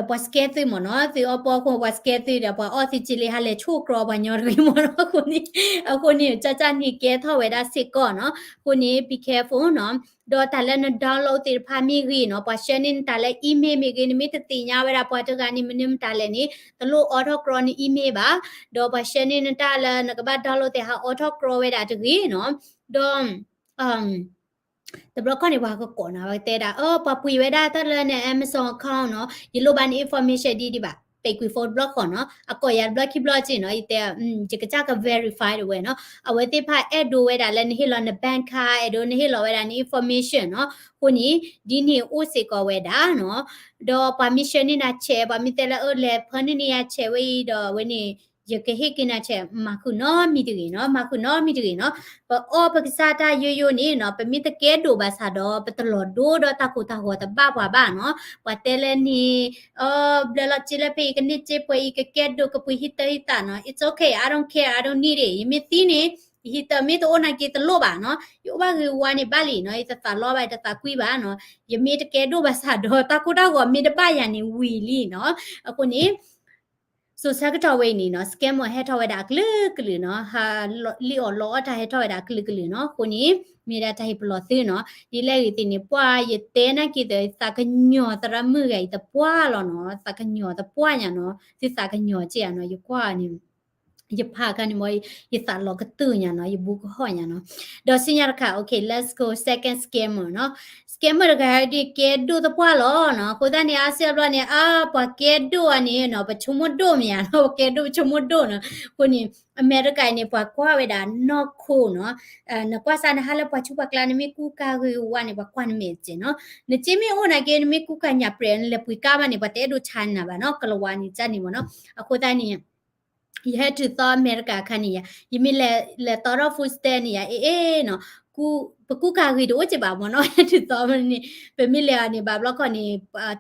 ပှၤ scam သုမ့ၢ်နီၤ, သုအီၣ်ပီခိၣ်ပှၤ scam သုဒီး ပှၤအီၣ်သုစ့လံ ဟးလဲၤဆိၣ်ကြီပှၤညီတဂ့ၤမ့ၢ်နီၤ, အဃိန့ၣ် အဃိန့ၣ် ကၠၢ်ကၠၢ်န့ၣ် ကဲထီၣ်ဝဲဒၣ်စ့ၢ်ကီးနီၤ, အဃိန့ၣ် be careful နီၤ, ဒီးတၢ်လၢန download သ့ၣ်တဖၣ်မ့ၢ်ဂ့ၤနီၤ, ပှၤ share န့ၢ်နတၢ်လၢ email မ့ၢ်ဂ့ၤ, နမ့ၢ်တသ့ၣ်ညါဝဲဒၣ်ပှၤတဂၤန့ၣ် မနုၤမတၤလဲၣ်န့ၣ် တလိၣ်အိးထီၣ်ကြီန email ဘၣ်, ဒီးပှၤ share န့ၢ်နတၢ်လၢနကဘၣ် download သ့ၣ် ဟးအိးထီၣ်ကြီဝဲဒၣ်တဂ့ၤနီၤ, ဒီး တဘျီခီန့ၣ် ပှၤကကိးနၤ ပှၤကတဲဒၣ် အ ပှၤပှ့ၤဝဲဒၣ်တၢ်လၢန Amazon account နီၤ, ယလိၣ်ဘၣ်န information ဒ်ဒံးဘၣ်, Equifax တဘျီဃီနီၤ, အကိးယၤတဘျီခံဘျီက့နီၤ, ယတဲ ယကစၢ်က verify ဒၣ်ဝဲနီၤ, အဝဲသ့ၣ်တဖၣ်အဲၣ်ဒိးဝဲဒၣ်လၢနဟ့ၣ်လီၤန bank card, အဲၣ်ဒိးနဟ့ၣ်လီၤဝဲဒၣ်န information နီၤ, အဃိန့ၣ် ဒ်န့ၣ်အိၣ်စ့ၢ်ကီးဝဲဒၣ်နီၤ, ဒီးပှၤမ့ၢ်ဆှၢန့ၢ်နၤ check, ပှၤမ့ၢ်တဲလၢအၢလဲၤဖၢနုာ်န့ၢ်ယၤ check ဝဲအံၤဒီးအဝဲန့ၣ် ယကဟ့ၣ်က့ၤနၤ check မၤဃုာ်နီတမံၤတဂ့ၤနီၤ, မၤဃုာ်နီတမံၤတဂ့ၤနီၤ, ပအီၣ်ပကစၢ်တၢ်ယိယိန့ၣ်နီၤ, ပမ့ၢ်တကဲဒိၣ်ဘၣ်ဆၣ်ဒီး ပတလီၤဒိဒီးတၢ်ကိၢ်တၢ်ဂီၤတဘၣ်ပှၤဘၣ်နီၤ, ပှၤတဲလၢန့ၣ် ဘျၢလီၤစ့လၢဖဲအံၤ ကန့ၢ်စ့ပှဲၤအံၤ ကကဲဒိၣ်ကပှ့ၤဟံးတၢ်ဟံးသးနီၤ, it's okay, I don't care, I don't need it, ယမ့ၢ်သံန့ၣ် ယဟံးတၢ်မ့ၢ်တအိၣ်နာ်က့တလိၣ်ဘၣ်နီၤ, ယအိၣ်ဘၣ်ဂ့ၤဝါန့ၣ်ဘၣ်လံနီၤ, ယတသးလီဘၣ် ယတသးကွံဘၣ်နီၤ, ယမ့ၢ်တကဲဒိၣ်ဘၣ်ဆၣ်ဒီး တၢ်ကိၢ်တၢ်ဂီၤမ့ၢ်တဘၣ်ယၤန့ၣ်ဝံၤလံနီၤ, အဃိန့ၣ် စိၤဆၢကတီၢ်ဝဲအံၤန့ၣ်နီၤ, scammer ဟဲထီၣ်ဝဲဒၣ်အကလုာ်ကလုာ်နီၤ, လံၣ်အီၣ်လီအီၣ်တၢ်ဟဲထီၣ်ဝဲဒၣ်အကလုာ်ကလုာ်နီၤ, အဃိန့ၣ် မ့ၢ်ဒၣ်တၢ်ဟ့ၣ်ပလီၢ်သုနီၤ, ဒ်လဲၣ်ဂ့ၤသ့ၣ်န့ၣ် ပှၢ်ယတဲနာ်က့သး သးကညီၤသရၣ်မုၣ်ဂၤအံၤတပှၢ်လီၤနီၤ, သးကညီၤတပှၢ်ညါနီၤ, သုသးကညီၤက့ဧါနီၤ, ယကွၢ်န့ၣ် ယဖးခါန့ၣ်မ့ၢ် ယသးလီၤကတုာ်ညါနီၤ, ယဘူးကဟီၣ်ညါနီၤ, ဒီးဆူညါတခါ okay, let's go second scammer နီၤ, scammer တဂၤဒ်ကဲဒိၣ်တပှၢ်လီၤနီၤ, အဃိသတးန့ၣ် အါစုအါဘျီန့ၣ် အါ ပှၤကဲဒိၣ်အီၤန့ၣ်နီၤ, ပဆိကမိၣ်ဒိၣ်မ့ၢ်ဧါနီၤ, ပကဲဒိၣ်ပဆိကမိၣ်ဒိၣ်နီၤ, အဃိန့ၣ် အမဲရကၤန့ၣ် ပှၤကွၢ်ဝဲဒၣ်နီၢ်ခိနီၤ, နကွၢ်စၢ်နဟးလၢပှၤဆူးပှၤကျါ နမ့ၢ်ကူကၤဂ့ၤဝါန့ၣ် ပှၤကွၢ်နမဲာ်စဲးနီၤ, နစ့မ့ၢ်အိၣ်နာ်က့ နမ့ၢ်ကူကၤညၣ်ပြဲး နလဲၤပှ့ၤကါဘၣ်န့ၣ် ပှၤတအဲၣ်ဒိးဆါနၤဘၣ်နီၤ, ကလၤဝါန့ၣ် ကၢ်န့ၣ်မ့ၢ်နီၤ, အဃိသတးန့ၣ် ယဟဲတုၤသီအမဲရကၤအခါန့ၣ်ယါ, ယမ့ၢ်လဲၤတီထီၣ် food stamp န့ၣ်ယါ, အ့ၣ်အ့ၣ်နီၤ, ပကူကၤဂ့ၤတအိၣ်က့ဘၣ်မ့ၢ်နီၤ, ဟဲတုၤသီန့ၣ် ပမ့ၢ်လဲၤအီၤန့ၣ် ဘၣ်ဘျီခီန့ၣ်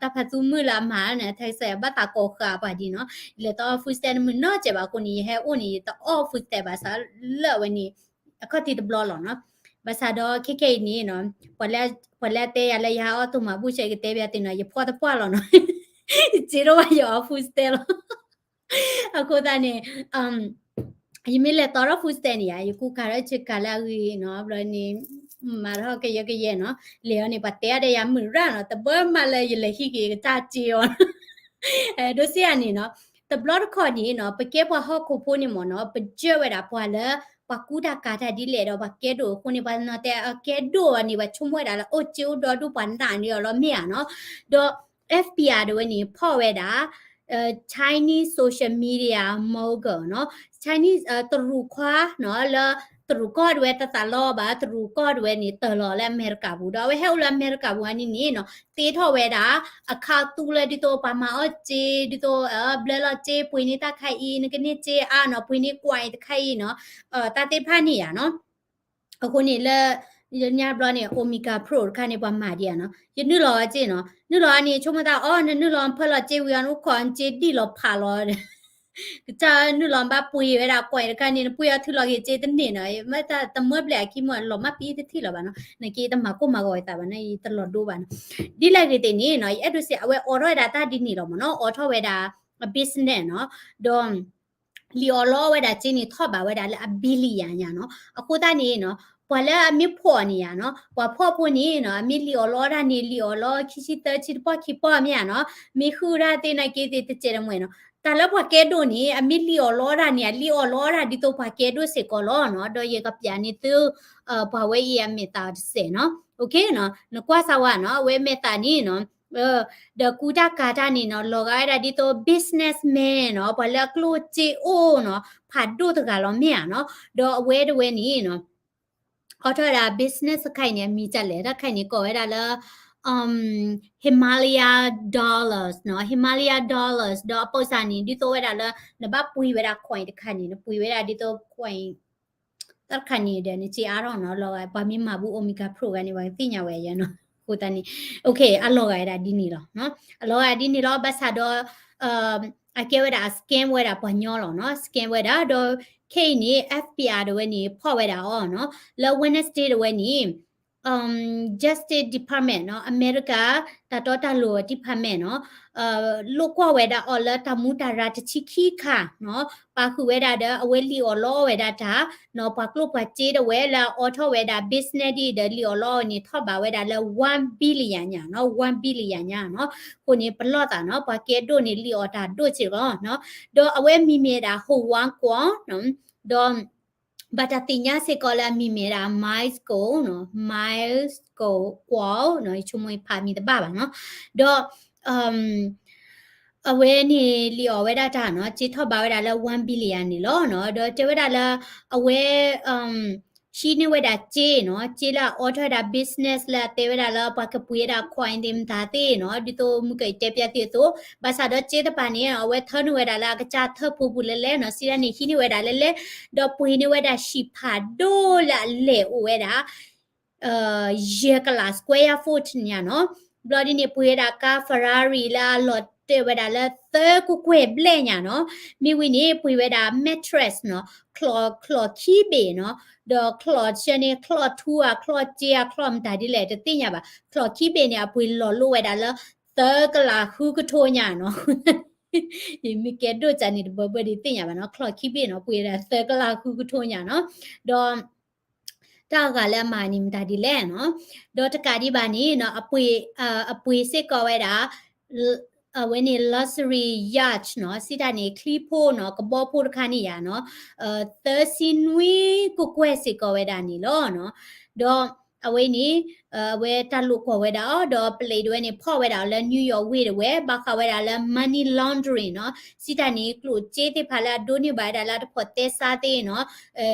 တၢ်ဖးသူမုၢ်လၢအမၤန့ၣ် ထဲစဲးဘၣ်သးကိးဃာ်ပှၤဒ်နီၤ, ယလဲၤတီထီၣ် food stamp တမုာ်နီတစဲးဘၣ်အဃိန့ၣ် ယဟဲအိၣ်န့ၣ် ယတအီၣ် food stamp ဘၣ်ဆၣ်လၢအဝဲန့ၣ် အခီၣ်ထံးတဘျီလီၤနီၤ, ဘၣ်ဆၣ်ဒီးခဲခဲအံၤန့ၣ်နီၤ, ပှၤလၢအတဲယၤလၢယဟးအီၣ်တိၢ်မၤဘူၣ်ဆဲး ယကတဲဘၣ်သုနီၤ, ယဖှီၣ်တပှၢ်လီၤနီၤ, ယစ့ထီၣ်ဘၣ်ယအီၣ် food stamp လီၤ အဃိသတးန့ၣ် ယမ့ၢ်လဲၤတီထီၣ် food stamp န့ၣ်ယါ, ယကူကၤထီၣ်ဆ့ကၤလၢအဂ့ၤနီၤ, ဘျီန့ၣ် မၤထီၣ်ကယဲကယဲနီၤ, လဲၤအီၤန့ၣ် ပှၤတဲအါဒီးယၤမုာ်ရၣ်နီၤ, တဘၣ်မၤလၢယလဲၤဟံးက့ၤကစၢ်စ့အီၤ ဒိးစ့ယၤန့ၣ်နီၤ, တဘျီတခီၣ်န့ၣ်နီၤ, ပကဲပှၤဟီၣ်ခိၣ်ဖိန့ၣ်မ့ၢ်နီၤ, ပစၢၢ်ဝဲဒၣ်ပှၤလၢ ပှၤကူတၢ်ကၤတၢ်ဒ်လဲၣ်ဒီး ပှၤကဲဒိၣ်အဃိန့ၣ် ပှၤနီၤတဲအကဲဒိၣ်အီၤန့ၣ် ပှၤဆိကမိၣ်ဝဲဒၣ်လၢအိၣ်စ့အိၣ်ဒီဒူၣ် ပှၤနာ်န့ၢ်အီၤလီၤမ့ၢ်ဧါနီၤ, ဒီး FBI တဝဲန့ၣ် ဖီၣ်ဝဲဒၣ် Chinese social media mogul နီၤ, Chinese တရူးခွါနီၤ, လၢတရူးကီၢ်တဝဲတသးလီဘၣ်, တရူးကီၢ်တဝဲန့ၣ် တၢၢ်လီၤလၢအမဲရကၤပူၤ, ဒီးအဝဲဟဲအိၣ်လၢအမဲရကၤပူၤအန့ၣ်န့ၣ်နီၤ, သ့ထီၣ်ဝဲဒၣ် account သူလၢဒ်သိးပှၤမၤအီၣ်စ့, ဒ်သိး ဘျၢလီၤစ့ ပှ့ၤန့ၢ်တၢ်ခါအံၤ, နကန့ၢ်စ့အါနီၤ, ပှ့ၤန့ၢ်ကွၢ်အံၤတခါအံၤနီၤ, တၢ်သ့ၣ်တဖၣ်န့ၣ်ယါနီၤ. အဃိန့ၣ်လၢ ညါဘျီန့ၣ် Omega Pro တခါန့ၣ် ပှၤမၤဒံးဧါနီၤ, ယနုာ်လီၤအီၤစ့နီၤ, နုာ်လီၤအီၤန့ၣ် ဆိကမိၣ်သးအီၤ နနုာ်လီၤဖၢလီၤစ့ဝံၤအီၤ နအိၣ်ခိးအီၤစ့ဒံၣ်လီၤဖးလီၤ ကစၢ်နုာ်လီၤဘၣ်ပှ့ၤဝဲဒၣ်ကွၢ်အံၤတခါန့ၣ် နပှ့ၤအီၤထုးလီၤက့ၤစ့တန့ၢ်နီၤ, မ့ၢ်တမၢဘျဲၣ်အခံမ့ၢ်လီၤမၢ်ပံတထံၣ်လီၤဘၣ်နီၤ, နက့တမၤကိၢ်မၤဂီၤအသးဘၣ်နီၤ, ယတလီၤဒိဘၣ်နီၤ, ဒ်လဲၣ်ဂ့ၤသ့ၣ်န့ၣ်နီၤ, ယအဲၣ်ဒိးစ့ အဝဲအိးထီၣ်ဝဲဒၣ်တၢ်ဒ်န့ၣ်လီၤမ့ၢ်နီၤ, အိးထီၣ်ဝဲဒၣ် business နီၤ, ဒီး လံၣ်အီၣ်လီအီၣ်ဝဲဒၣ်စ့န့ၣ် ထီၣ်ဘးဝဲဒၣ်လၢအ billion ညါနီၤ, အဃိသတးန့ၣ်နီၤ, ပှၤလၢအမ့ၢ်ဖှီၣ်န့ၣ်ယါနီၤ, ပှၤဖှီၣ်ဖိန့ၣ်နီၤ, အမ့ၢ်လံၣ်အီၣ်လီအီၣ်တၢ်န့ၣ် လံၣ်အီၣ်လီအီၣ်ခံဆံသၢဆံတပီၢ်ခံပီၢ်မ့ၢ်ဧါနီၤ, မ့ၢ်ဃုတၢ်သ့ၣ်နာ်က့သ့ၣ်တစဲးတမှဲၤနီၤ, တၢ်လၢပှၤကဲဒိၣ်န့ၣ် အမ့ၢ်လံၣ်အီၣ်လီအီၣ်တၢ်န့ၣ် အလံၣ်အီၣ်လီအီၣ်တၢ်ဒ်သိးပှၤကဲဒိၣ်စ့ၢ်ကီးလီၤနီၤ, ဒီးယကပျးန့ၢ်သု ပှၤဝဲအံၤအမဲာ်သၣ်တစဲးနီၤ, okay နီၤ, နကွၢ်စၢ်ဝဲနီၤ, အဝဲအမဲာ်သၣ်န့ၣ်နီၤ ဒီးကူတၢ်ကၤတၢ်န့ၣ်နီၤ, လီၤဂာ်ဝဲဒၣ်ဒ်သိး businessman နီၤ, ပှၤလၢအကျိၣ်စ့အိၣ်နီၤ, ဖးဒိၣ်တဂၤလီၤမ့ၢ်ဧါနီၤ, ဒီးအဝဲတဝဲန့ၣ်နီၤ, အိးထီၣ်ဝဲဒၣ် business တခါအံၤန့ၣ် အမံၤဒ်လဲၣ်, တၢ်တခါအံၤန့ၣ် ကိးဝဲဒၣ်လၢ Himalaya Dollars နီၤ, Himalaya Dollars ဒီးအပိစၢ်န့ၣ် ဒ်သိးဝဲဒၣ်လၢ နဘၣ်ပှ့ၤဝဲဒၣ် coin တခါန့ၣ် နပှ့ၤဝဲဒၣ်ဒ်သိး coin တၢ်တခါန့ၣ်ဒီး နစ့အါထီၣ်နီၤ, လီၤဂာ် ပှၤမ့ၢ်မၤဘူး Omega Pro ဂၤန့ၣ် ပှၤကသ့ၣ်ညါဝဲယါနီၤ, အဃိသတးန့ၣ် okay အလီၤဂာ်ဝဲဒၣ်ဒ်န့ၣ်လီၤ, အလီၤဂာ်ဒ်န့ၣ်လီၤ, ဘၣ်ဆၣ်ဒီး အကဲဝဲဒၣ်အ scam ဝဲဒၣ်ပှၤညီလီၤနီၤ, scam ဝဲဒၣ်, ဒီးခဲအံၤန့ၣ် FBI တဝဲန့ၣ် ဖီၣ်ဝဲဒၣ်အီၤနီၤ, လၢ Wednesday တဝဲန့ၣ် Justice Department နီၤ, အမဲရကၤ တၢ်တီတၢ်လိၤ department နီၤ, လိာ်ကွၢ်ဝဲဒၣ်အီၤလၢတၢ်မူတၢ်ရၢတဆံခံခါနီၤ, ပာ်ဃုာ်ဝဲဒၣ်ဒီး အဝဲလံၣ်အီၣ်လီအီၣ်ဝဲဒၣ်တၢ်နီၤ, ပှၤကျိၣ်ပှၤစ့တဝဲလၢအအိးထီၣ်ဝဲဒၣ် business ဒ်ဒီးလံၣ်အီၣ်လီအီၣ်န့ၣ် ထီၣ်ဘးဝဲဒၣ်လၢ one billion ညါနီၤ, one billion ညါနီၤ, အဃိန့ၣ် ပလီၢ်သးနီၤ, ပှၤကဲဒိၣ်န့ၣ် လံၣ်အီၣ်တၢ်ဒိၣ်စ့ၢ်ကီးနီၤ, ဒီးအဝဲအမံၤမ့ၢ်ဒၣ် Howard Kwo နီၤ, ဒီး ဘၣ်တၢ်သ့ၣ်ညါစ့ၢ်ကီးလၢအမံၤမ့ၢ်ဒၣ် Michael Kwo နီၤ, Michael Kwo နီၤ, ယဆိကမိၣ်ယဖးမံၤတဘၣ်ဘၣ်နီၤ, ဒီး အဝဲန့ၣ်လံာ်အီၤဝဲဒၣ်တၢ်နီၤ, စ့ထီၣ်ဘးဝဲဒၣ်လၢ one billion န့ၣ်လီၤနီၤ. ဒီးတဲဝဲဒၣ်လၢ အဝဲ ဟံးန့ၢ်ဝဲဒၣ်စ့နီၤ, စ့လၢအအိးထီၣ်ဝဲဒၣ် business လၢအတဲဝဲဒၣ်လၢပှၤကပှ့ၤဝဲဒၣ် coin သ့ၣ်မတၤသ့ၣ်နီၤ, ဒ်သိးမုၢ်ကတဲပျၢ်သ့ၣ်အသိး, ဘၣ်ဆၣ်ဒီးစ့တပၤန့ၣ် အဝဲထၢနုာ်ဝဲဒၣ်လၢအကစၢ်ထၢၣ်ဖိပူၤလဲၤလဲၣ်နီၤ, စံးဒၣ်န့ၣ် ဟံးန့ၢ်ဝဲဒၣ်လဲၤလဲၣ်, ဒီးပှ့ၤန့ၢ်ဝဲဒၣ်ဟံၣ်ဖးဒိၣ်လၢအလဲၢ်အိၣ်ဝဲဒၣ် ယဲၢ်ကလး square foot ညါနီၤ. ဘျီဒ်န့ၣ် ပှ့ၤဝဲဒၣ်ကါ Ferrari လၢအလီၤတဲာ်ဝဲဒၣ်လၢသၢကကွဲၢ်ဘျဲၣ်ညါနီၤ. မ့ၢ်ဝံၤန့ၣ် ပှ့ၤဝဲဒၣ် mattress နီၤ, ချီၣ် ချီၣ်ခံဘ့ၣ်နီၤ, ဒီးချီၣ်ဆၢန့ၣ် ချီၣ်ထူဧါ ချီၣ်စ့ဧါ ချီၣ်မတၤဒ်လဲၣ် တသ့ၣ်ညါဘၣ်. ချီၣ်ခံဘ့ၣ်န့ၣ် အပှ့ၤလီၤလိၣ်ဝဲဒၣ်လၢသၢကလးဃုကထိညါနီၤ. မ့ၢ်ကဲဒိၣ်ကန့ၣ် တဘၢဘၢဒ်သ့ၣ်ညါဘၣ်နီၤ, ချီၣ်ခံဘ့ၣ်နီၤ ပှ့ၤဝဲဒၣ်သၢကလးဃုကထိညါနီၤ. ဒီး တၢ်အဂၤလၢအမၤန့ၣ်မတၤဒ်လဲၣ်နီၤ. ဒီးတကးဒံးဘၣ်န့ၣ်နီၤ, အပှ့ၤ အပှ့ၤစ့ၢ်ကီးဝဲဒၣ် အဝဲန့ၣ် luxury yacht နီၤ, စံးတၢ်န့ၣ် ချံဖိနီၤ, ကဘီဖိတခါန့ၣ်ယါနီၤ, သၢဆံနွံကကွဲၢ်စ့ၢ်ကီးဝဲဒၣ်န့ၣ်လီၤနီၤ. ဒီးအဝဲန့ၣ် အဝဲတၢ်လိာ်ကွီၢ်ဝဲဒၣ်အီၤ ဒီးပလံးဒၣ်ဝဲန့ၣ် ဖီၣ်ဝဲဒၣ်အီၤလၢ New York ဝ့ၢ်ဒၣ်ဝဲ ဘၣ်ဃးဝဲဒၣ်လၢ money laundering နီၤ, စံးတၢ်န့ၣ် ကျိၣ်စ့သ့ၣ်တဖၣ်လၢအဒိးန့ၢ်ဘၣ်ဝဲဒၣ်လၢ တဖိးသဲစးသ့ၣ်နီၤ,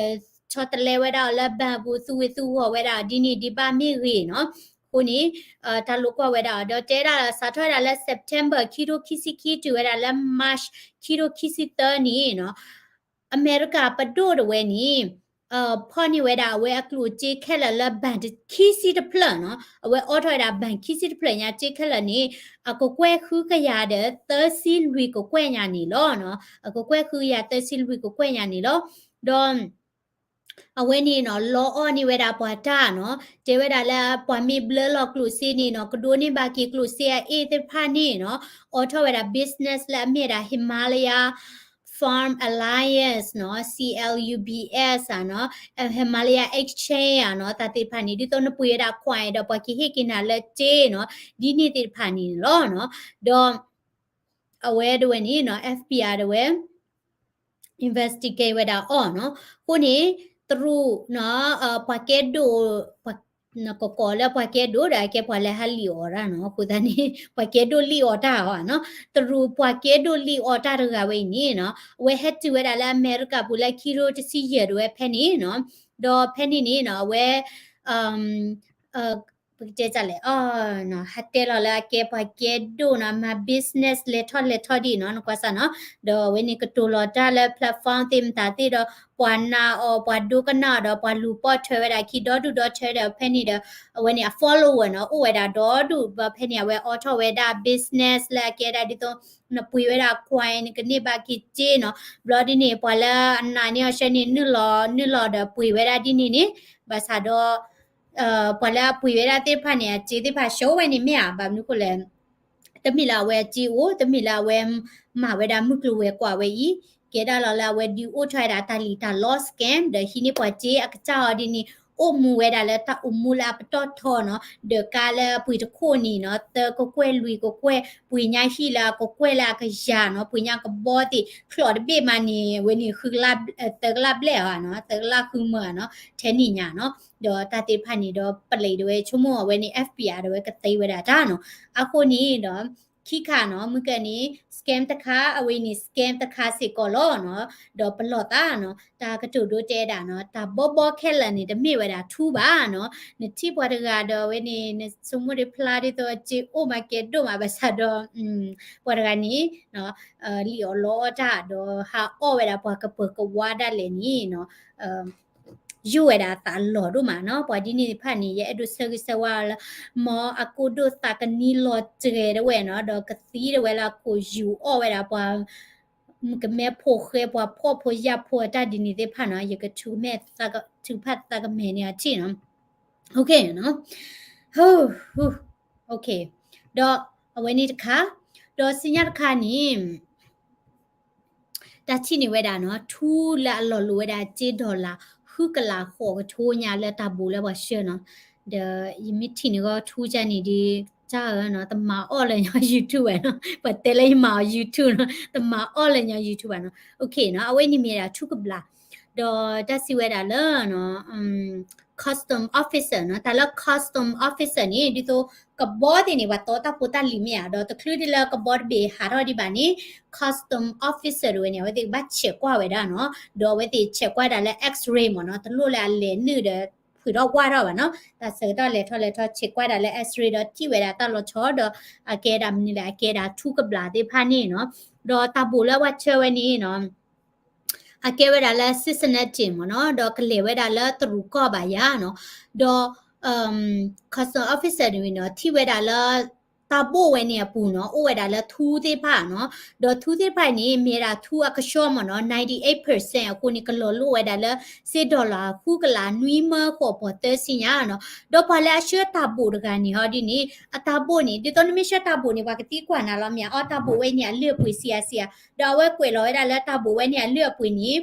ဆီတလဲဝဲဒၣ်အီၤလၢ bank ပူၤ သူဝ့ၤသူဂီၢ်ဝဲဒၣ်ဒ်န့ၣ်ဒံးဘၣ်မ့ၢ်ဂ့ၤနီၤ. အဃိန့ၣ် တၢ်လိာ်ကွီၢ်ဝဲဒၣ်အီၤ ဒီးတဲဒၣ်လၢ စးထီၣ်ဝဲဒၣ်လၢ September ခံထိခံဆံခံ တုၤဝဲဒၣ်လၢ March ခံထိခံဆံသၢန့ၣ်နီၤ, အမဲရကၤပဒိၣ်ဒၣ်ဝဲန့ၣ် ဖီၣ်န့ၢ်ဝဲဒၣ်အဝဲအကျိၣ်စ့ခဲလၢာ်လၢ bank ခံဆံတဖျၢၣ်နီၤ, အဝဲအိးထီၣ်ဝဲဒၣ် bank ခံဆံတဖျၢၣ်ညါ စ့ခဲလၢာ်န့ၣ် အကကွဲၢ်ဃုကယၤဒီးသၢဆံလွံၢ်ကကွဲၢ်ညါန့ၣ်လီၤနီၤ, အကကွဲၢ်ဃုကယၤသၢဆံလွံၢ်ကကွဲၢ်ညါန့ၣ်လီၤ. ဒီး အဝဲန့ၣ်နီၤ လီအီၣ်န့ၢ်ဝဲဒၣ်ပှၤတၢ်နီၤ, တဲဝဲဒၣ်လၢပှၤမ့ၢ်ဘျၢလီၤကျိၣ်စ့န့ၣ်နီၤ ကဒိးန့ၢ်ဘၣ်က့ၤကျိၣ်စ့အအ့ၣ်သ့ၣ်တဖၣ်န့ၣ်နီၤ, အိးထီၣ်ဝဲဒၣ် business လၢအမ့ၢ်ဝဲဒၣ် Himalaya Farm Alliance နီၤ, C L U B S ဧါနီၤ, Himalaya Exchange ဧါနီၤ, တၢ်သ့ၣ်တဖၣ်န့ၣ် ဒ်သိးနပှ့ၤဝဲဒၣ် coin ဒီးပှၤကဟ့ၣ်က့ၤနၤလၢစ့နီၤ, ဒ်န့ၣ်သ့ၣ်တဖၣ်န့ၣ်လီၤနီၤ. ဒီး အဝဲဒၣ်ဝဲန့ၣ်နီၤ F B I ဒၣ်ဝဲ investigate ဝဲဒၣ်အီၤနီၤ. အဃိန့ၣ် တရူးနီၤ ပှၤကဲဒိၣ် ကကိးလၢပှၤကဲဒိၣ်ဒီး အကဲပှၤလၢဟးလံာ်အီၤတၢ်နီၤ. အဃိသတးန့ၣ် ပှၤကဲဒိၣ်လံာ်အီၤတၢ်အီၤနီၤ. တရူးပှၤကဲဒိၣ်လံာ်အီၤတၢ်တဂၤဝဲအံၤန့ၣ်နီၤ အဝဲဟဲတုၤဝဲဒၣ်လၢအမဲရကၤပူၤလၢခံထိတဆံယဲၢ်ဒၣ်ဝဲဖဲန့ၣ်နီၤ. ဒီးဖဲန့ၣ်န့ၣ်နီၤ အဝဲ ပကတဲလဲၣ် ဟးတဲလီၤလၢအကဲပှၤကဲဒိၣ်နီၤ မၤ business လဲၤထီၣ်လဲၤထီၣ်ဒ်နီၤ နကွၢ်စၢ်နီၤ. ဒီးအဝဲန့ၣ်ကတိၤလီၤတၢ်လၢ platform သ့ၣ်မတၤသ့ၣ်ဒီး ပှၤနာ်အီၤ ပှၤဒိကနၣ်အီၤဒီး ပှၤလူၤပိာ်ထွဲဝဲဒၣ်ခံဒီဒူၣ်ဒီထၢဒီး ဖဲန့ၣ်ဒီး အဝဲန့ၣ်အ follower နီၤ အိၣ်ဝဲဒၣ်ဒီဒူၣ်ဘၣ်. ဖဲန့ၣ် အဝဲအိးထီၣ်ဝဲဒၣ် business လၢအကဲဒၣ်ဒ်သိး နပှ့ၤဝဲဒၣ် coin နကန့ၢ်ဘၣ်က့ၤစ့နီၤ. ဘျီဒ်န့ၣ် ပှၤလၢအနာ်န့ၢ်အီၤဆၢန့ၣ် နုာ်လီၤ နုာ်လီၤဒီးပှ့ၤဝဲဒၣ်ဒ်န့ၣ်န့ၣ် ဘၣ်ဆၣ်ဒီး ပှၤလၢအပှ့ၤဝဲဒၣ်သ့ၣ်တဖၣ်န့ၣ် အစ့သ့ၣ်တဖၣ် show ဝဲန့ၣ်မ့ၢ်ဧါ. ဘၣ်မနုၤအဃိလဲၣ် တမ့ၢ်လၢအဝဲအစ့အိၣ် တမ့ၢ်လၢအဝဲမၤဝဲဒၣ်မုၢ်ကျိၤဝဲၤကွာ်ဝဲအံၤ ကဲဒၣ်လီၤလၢအဝဲဒုးအိၣ်ထီၣ်ဝဲဒၣ်တၢ်လံၣ်တၢ်လီ scam ဒီးဟံးန့ၢ်ပှၤစ့အကစၢ်အီၤဒ်န့ၣ် အိၣ်မူဝဲဒၣ်လၢတၢ်အိၣ်မူလၢအပတီၢ်ထီနီၤ. ဒီးကါလၢအပှ့ၤတခိၣ်န့ၣ်နီၤ သၢကကွဲၢ်လွံၢ်ကကွဲၢ် ပှ့ၤညါဟံၣ်လၢအကကွဲၢ်လၢအကယၤနီၤ ပှ့ၤညါကဘီသ့ၣ် ချီၣ်တဘ့ၣ်မးန့ၣ် အဝဲန့ၣ်ဃုကလး သၢကလးဘျဲၣ်ဧါနီၤ သၢကလးဃုမၢဧါနီၤ ထဲန့ၣ်ညါနီၤ. ဒီးတၢ်သ့ၣ်တဖၣ်န့ၣ်ဒီး ပလံးဒၣ်ဝဲဆိကမိၣ်အဝဲန့ၣ် FBI ဒၣ်ဝဲကသ့ဝဲဒၣ်တၢ်နီၤ. အဃိန့ၣ်ဒီး ခံခါနီၤ မုၢ်ကၢန့ၣ် scam တခါ အဝဲန့ၣ် scam တခါစ့ၢ်ကီးလီၤနီၤ. ဒီးပလီၢ်သးနီၤ တၢ်ကတိၤဒိတဲဒၣ်နီၤ တၢ်ဘီဘီခဲလၢာ်န့ၣ် တမ့ၢ်ဝဲဒၣ်ထူဘၣ်နီၤ. နထံၣ်ပှၤတဂၤဒီးအဝဲန့ၣ် နဆိကမိၣ်ဒ်ဖျါဒ်သိးစ့အိၣ်မးကဲဒိၣ်မး ဘၣ်ဆၣ်ဒီး ပှၤတဂၤန့ၣ် လံၣ်အီၣ်လီအီၣ်တၢ်ဒီး ဟးအီၣ်ဝဲဒၣ်ပှၤကပၢၤကဝါဒၣ်လဲာ်န့ၣ်နီၤ ယိၣ်ဝဲဒၣ်အသးလီၤဒိၣ်မးနီၤ. ပှၤဒ်န့ၣ်တဖၣ်န့ၣ် ယအဲၣ်ဒိးဆၢဂ့ၤဆၢဝါလၢ မ်အကိၣ်ဒိၣ်သးကနံလီၤတြဲၤဒၣ်ဝဲနီၤ ဒီးကသံဒၣ်ဝဲလၢအခိၣ်ယူၤအီၣ်ဝဲဒၣ်ပှၤ ကမဲဖိဃဲပှၤဖှီၣ်ဖိယာ်ဖိတၢ်ဒ်န့ၣ်သ့ၣ်တဖၣ်နီၤ ယကထုးမဲာ်ထုးဖးသးကမဲာ်န့ၣ်အထံၣ်နီၤ. ဒီးအဝဲန့ၣ်တခါ ဒီးဆူညါတခါန့ၣ် တၢ်ထံၣ်န့ၢ်ဝဲဒၣ်နီၤ ထူလၢအလီၤလိာ်ဝဲဒၣ်စ့ dollar ဃုကလးဃိးကထိညါလၢတၢ်ဘိးလၢပှၤဆှၢနီၤ. ဒီးယမ့ၢ်ထံၣ်န့ၢ်ဂီၢ်ထူကၢန့ၣ်ဒီး တၢ်ဧၢနီၤ တမၤအီၣ်လၢညီ YouTube ဘၣ်နီၤ ပှၤတဲလၢယမၤအီၤ YouTube နီၤ တမၤအီၣ်လၢညီ YouTube ဘၣ်နီၤ. အဝဲန့ၣ်မ့ၢ်ဒၣ်ထူကဘျး ဒီးတၢ်စံးဝဲဒၣ်လၢ custom officer နီၤ တၢ်လၢ custom officer န့ၣ် ဒ်သိး ကဘီသ့ၣ်န့ၣ် ပှၤတီတၢ်ဖိတၢ်လံၤမ့ၢ်ဧါ, ဒီးတချုးဒ်လၢကဘီတဘ့ၣ်ဟးထီၣ်ဒံးဘၣ်န့ၣ် custom officer တဝဲန့ၣ် အဝဲသ့ၣ်ကဘၣ်ဆဲးကွၢ်ဝဲဒၣ်နီၤ, ဒီးအဝဲသ့ၣ်ဆဲးကွၢ်ဒၣ်လၢ X-ray မ့ၢ်နီၤ, တလိၣ်လၢအလဲၤနုာ်ဒီး ဖုးထီၣ်ကွၢ်ထီၣ်ဘၣ်နီၤ, တၢ်ဆၢကတီၢ်လဲၤထီၣ်လဲၤထီၣ်ဆဲးကွၢ်ဒၣ်လၢ X-ray ဒီးထံၣ်ဝဲဒၣ်တၢ်လီၤဆီ ဒီးအကဲဒၣ်မနုၤလဲၣ် အကဲဒၣ်ထူကဘျးသ့ၣ်တဖၣ်န့ၣ်နီၤ, ဒီးတၢ်ဘိးလၢပှၤဆှၢဝဲန့ၣ်နီၤ အကဲဝဲဒၣ်လၢ Cincinnati မ့ၢ်နီၤ, ဒီးကလဲၤဝဲဒၣ်လၢတရူးကီၢ်ဘၣ်ယၤနီၤ, ဒီး custom officer န့ၣ်နီၤ ထံၣ်ဝဲဒၣ်လၢ တၢ်ဘိးဝဲန့ၣ်အပူၤနီၤ အိၣ်ဝဲဒၣ်လၢထူသ့ၣ်တဖၣ်နီၤ, ဒီးထူသ့ၣ်တဖၣ်န့ၣ် မ့ၢ်ဝဲဒၣ်ထူအကဆှီမ့ၢ်နီၤ ninety-eight percent အဃိန့ၣ် ကလီၤလိၣ်ဝဲဒၣ်လၢ စ့ dollar ဃုကလးနွံမၢဃိးပီၤသၢဆံညါနီၤ, ဒီးပှၤလၢအဆှၢတၢ်ဘိးတဂၤန့ၣ်ဟီဒ်န့ၣ် အတၢ်ဘိးန့ၣ် ဒ်သိးနမ့ၢ်ဆှၢတၢ်ဘိးန့ၣ် ပှၤကသံကွၢ်နၤလီၤမ့ၢ်ဧါ, အီ တၢ်ဘိးဝဲန့ၣ်အလုၢ်အပှ့ၤဆံးအါဆံးဧါ, ဒီးအဝဲကွဲးလီၤဝဲဒၣ်လၢတၢ်ဘိးဝဲန့ၣ်အလုၢ်အပှ့ၤန့ၣ်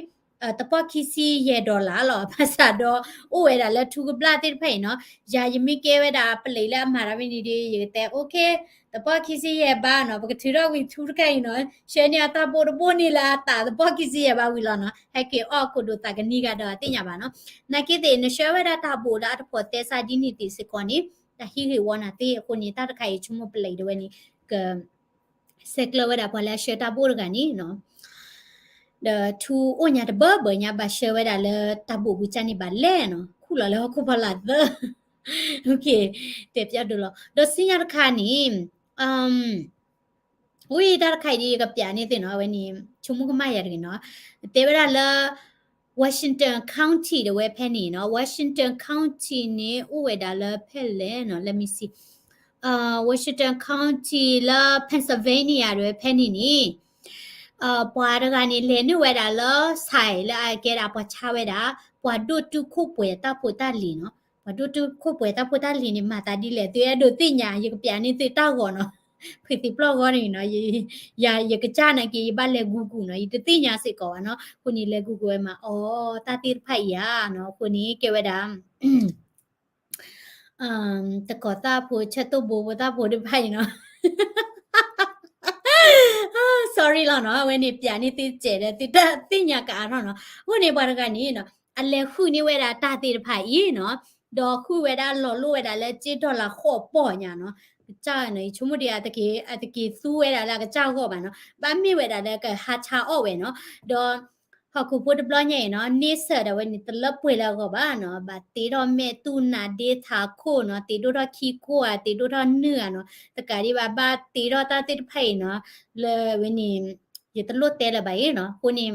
တပီၢ်ခံဆံယဲၢ် dollar လီၤ, ဘၣ်ဆၣ်ဒီး အိၣ်ဝဲဒၣ်လၢထူကဘျးသ့ၣ်တဖၣ်အံၤနီၤ, ယၤယမ့ၢ်ကဲဝဲဒၣ်ပလံးလၢအမၤတၢ်ဝဲန့ၣ်ဒီး ယကတဲ okay တပီၢ်ခံဆံယဲၢ်ဘၣ်နီၤ, ပကထုးထီၣ်ဝံၤထူတခါအံၤနီၤ, ဆှၢန့ၢ်အတၢ်ဘိးတဘိန့ၣ်လၢအသးတပီၢ်ခံဆံယဲၢ်ဘၣ်ဝံၤလီၤနီၤ, ဟဲက့ၤအီၣ်ကိးဒိၣ်သးကနံၣ်ဂၤဒီးအသ့ၣ်ညါဘၣ်နီၤ, နာ်က့သ့ၣ် နဆှၢဝဲဒၣ်တၢ်ဘိးလၢအတဖိးသဲစးဒ်န့ၣ်သ့ၣ်စ့ၢ်ကီးန့ၣ် တၢ်ဟ့ၣ်ဂ့ၢ်ဝီနၤသ့အဃိန့ၣ် တၢ်တခါအံၤဆိကမိၣ်ပလံးတဝဲန့ၣ် က ဆဲးကျၢဝဲဒၣ်ပှၤလၢအဆှၢတၢ်ဘိးတဂၤန့ၣ်နီၤ, ဒီးထူအိၣ်ညါတဘၢဘၢညါ ဘၣ်ဆှၢဝဲဒၣ်လၢတၢ်ဘိးပူၤကၢ်န့ၣ်ဘၣ်လဲၣ်နီၤ, ခူၣ်လီၤလၢဟီၣ်ခိၣ်ဖီလာ်သၢ okay တဲပျီဒိလီၤ, ဒီးဆူညါတခါန့ၣ် ဝံၤတၢ်တခါအံၤဒ်ယကပျးန့ၢ်သ့ၣ်နီၤ, အဝဲန့ၣ် ဆိကမိၣ်ကမၣ်ယၤတဂ့ၤနီၤ, တဲဝဲဒၣ်လၢ Washington County တဝဲဖဲန့ၣ်နီၤ, Washington County န့ၣ် အိၣ်ဝဲဒၣ်လၢဖဲလဲၣ်နီၤ, let me see, Washington County လၢ Pennsylvania တဝဲဖဲန့ၣ်န့ၣ် ပှၤတဂၤန့ၣ် လဲၤနုာ်ဝဲဒၣ်လၢ ဆိုင် လၢအကဲဒၣ်ပှၤဆါဝဲဒၣ် ပှၤဒိၣ်တုာ်ခိၣ်ပှဲၤတၢ်ဖိတၢ်လံၤနီၤ, ပှၤဒိၣ်တုာ်ခိၣ်ပှဲၤတၢ်ဖိတၢ်လံၤန့ၣ် မၤသးဒ်လဲၣ် သုအဲၣ်ဒိးသ့ၣ်ညါ ယကပျးန့ၢ်သုတၢ်ဂီၤနီၤ, ဖုးသံပျီၢ်ဂီၤန့ၣ်နီၤ, ယ ယကစၢ်နာ်က့ ယဘၣ်လဲၤ Google နီၤ, ယတသ့ၣ်ညါစ့ၢ်ကီးဘၣ်နီၤ, အဃိန့ၣ် လဲၤ Google ဝဲမး အီ တၢ်သ့ၣ်တဖၣ်အံၤဧါနီၤ, အဃိန့ၣ် ကဲဝဲဒၣ် တကီၤသၣ်ဖိ ဆၢတိၢ်ဘိဖိသၣ်ဖိတဖၣ်အံၤနီၤ sorry လီၤနီၤ, အဝဲန့ၣ်ပျးန့ၢ်သုစဲးဒီး သုတၢ်သ့ၣ်ညါကအါထီၣ်နီၤ, အဃိန့ၣ်ပှၤတဂၤန့ၣ်နီၤ အလဲၤဃုန့ၢ်ဝဲဒၣ်တၢ်သ့ၣ်တဖၣ်အံၤနီၤ, ဒီးဃုဝဲဒၣ်လီၤလိၣ်ဝဲဒၣ်လၢစ့ dollar ဃိးပီၢ်ညါနီၤ, ကစၢ်နီၤ ယဆိကမိၣ်ဒ်အတက့ၤ အတက့ၤသူဝဲဒၣ်လၢအကစၢ်ဂီၢ်ဘၣ်နီၤ, ဘၣ်မ့ၢ်ဝဲဒၣ်လၢကဟးဆါအီၣ်ဝဲနီၤ, ဒီး ဟီၣ်ခိၣ်ဖိတဘျီညါအံၤနီၤ န့ဆၢၣ်ဒၣ်ဝဲန့ၣ် တလၢပှဲၤလၢအဂီၢ်ဘၣ်နီၤ, ဘၣ်တ့ထီၣ်မဲာ်တူၢ်နါဒ့ထးခိၣ်နီၤ, တ့ဒိၣ်ထီၣ်ခံခိၣ်ဧါ, တ့ဒိၣ်ထီၣ်နုၢ်ဧါနီၤ, တကးဒံးဘၣ် ဘၣ်တ့ထီၣ်တၢ်သ့ၣ်တဖၣ်အံၤနီၤ, လၢဝဲန့ၣ် ယတလိၣ်တဲလၢၤဘၣ်အံၤနီၤ, အဃိန့ၣ်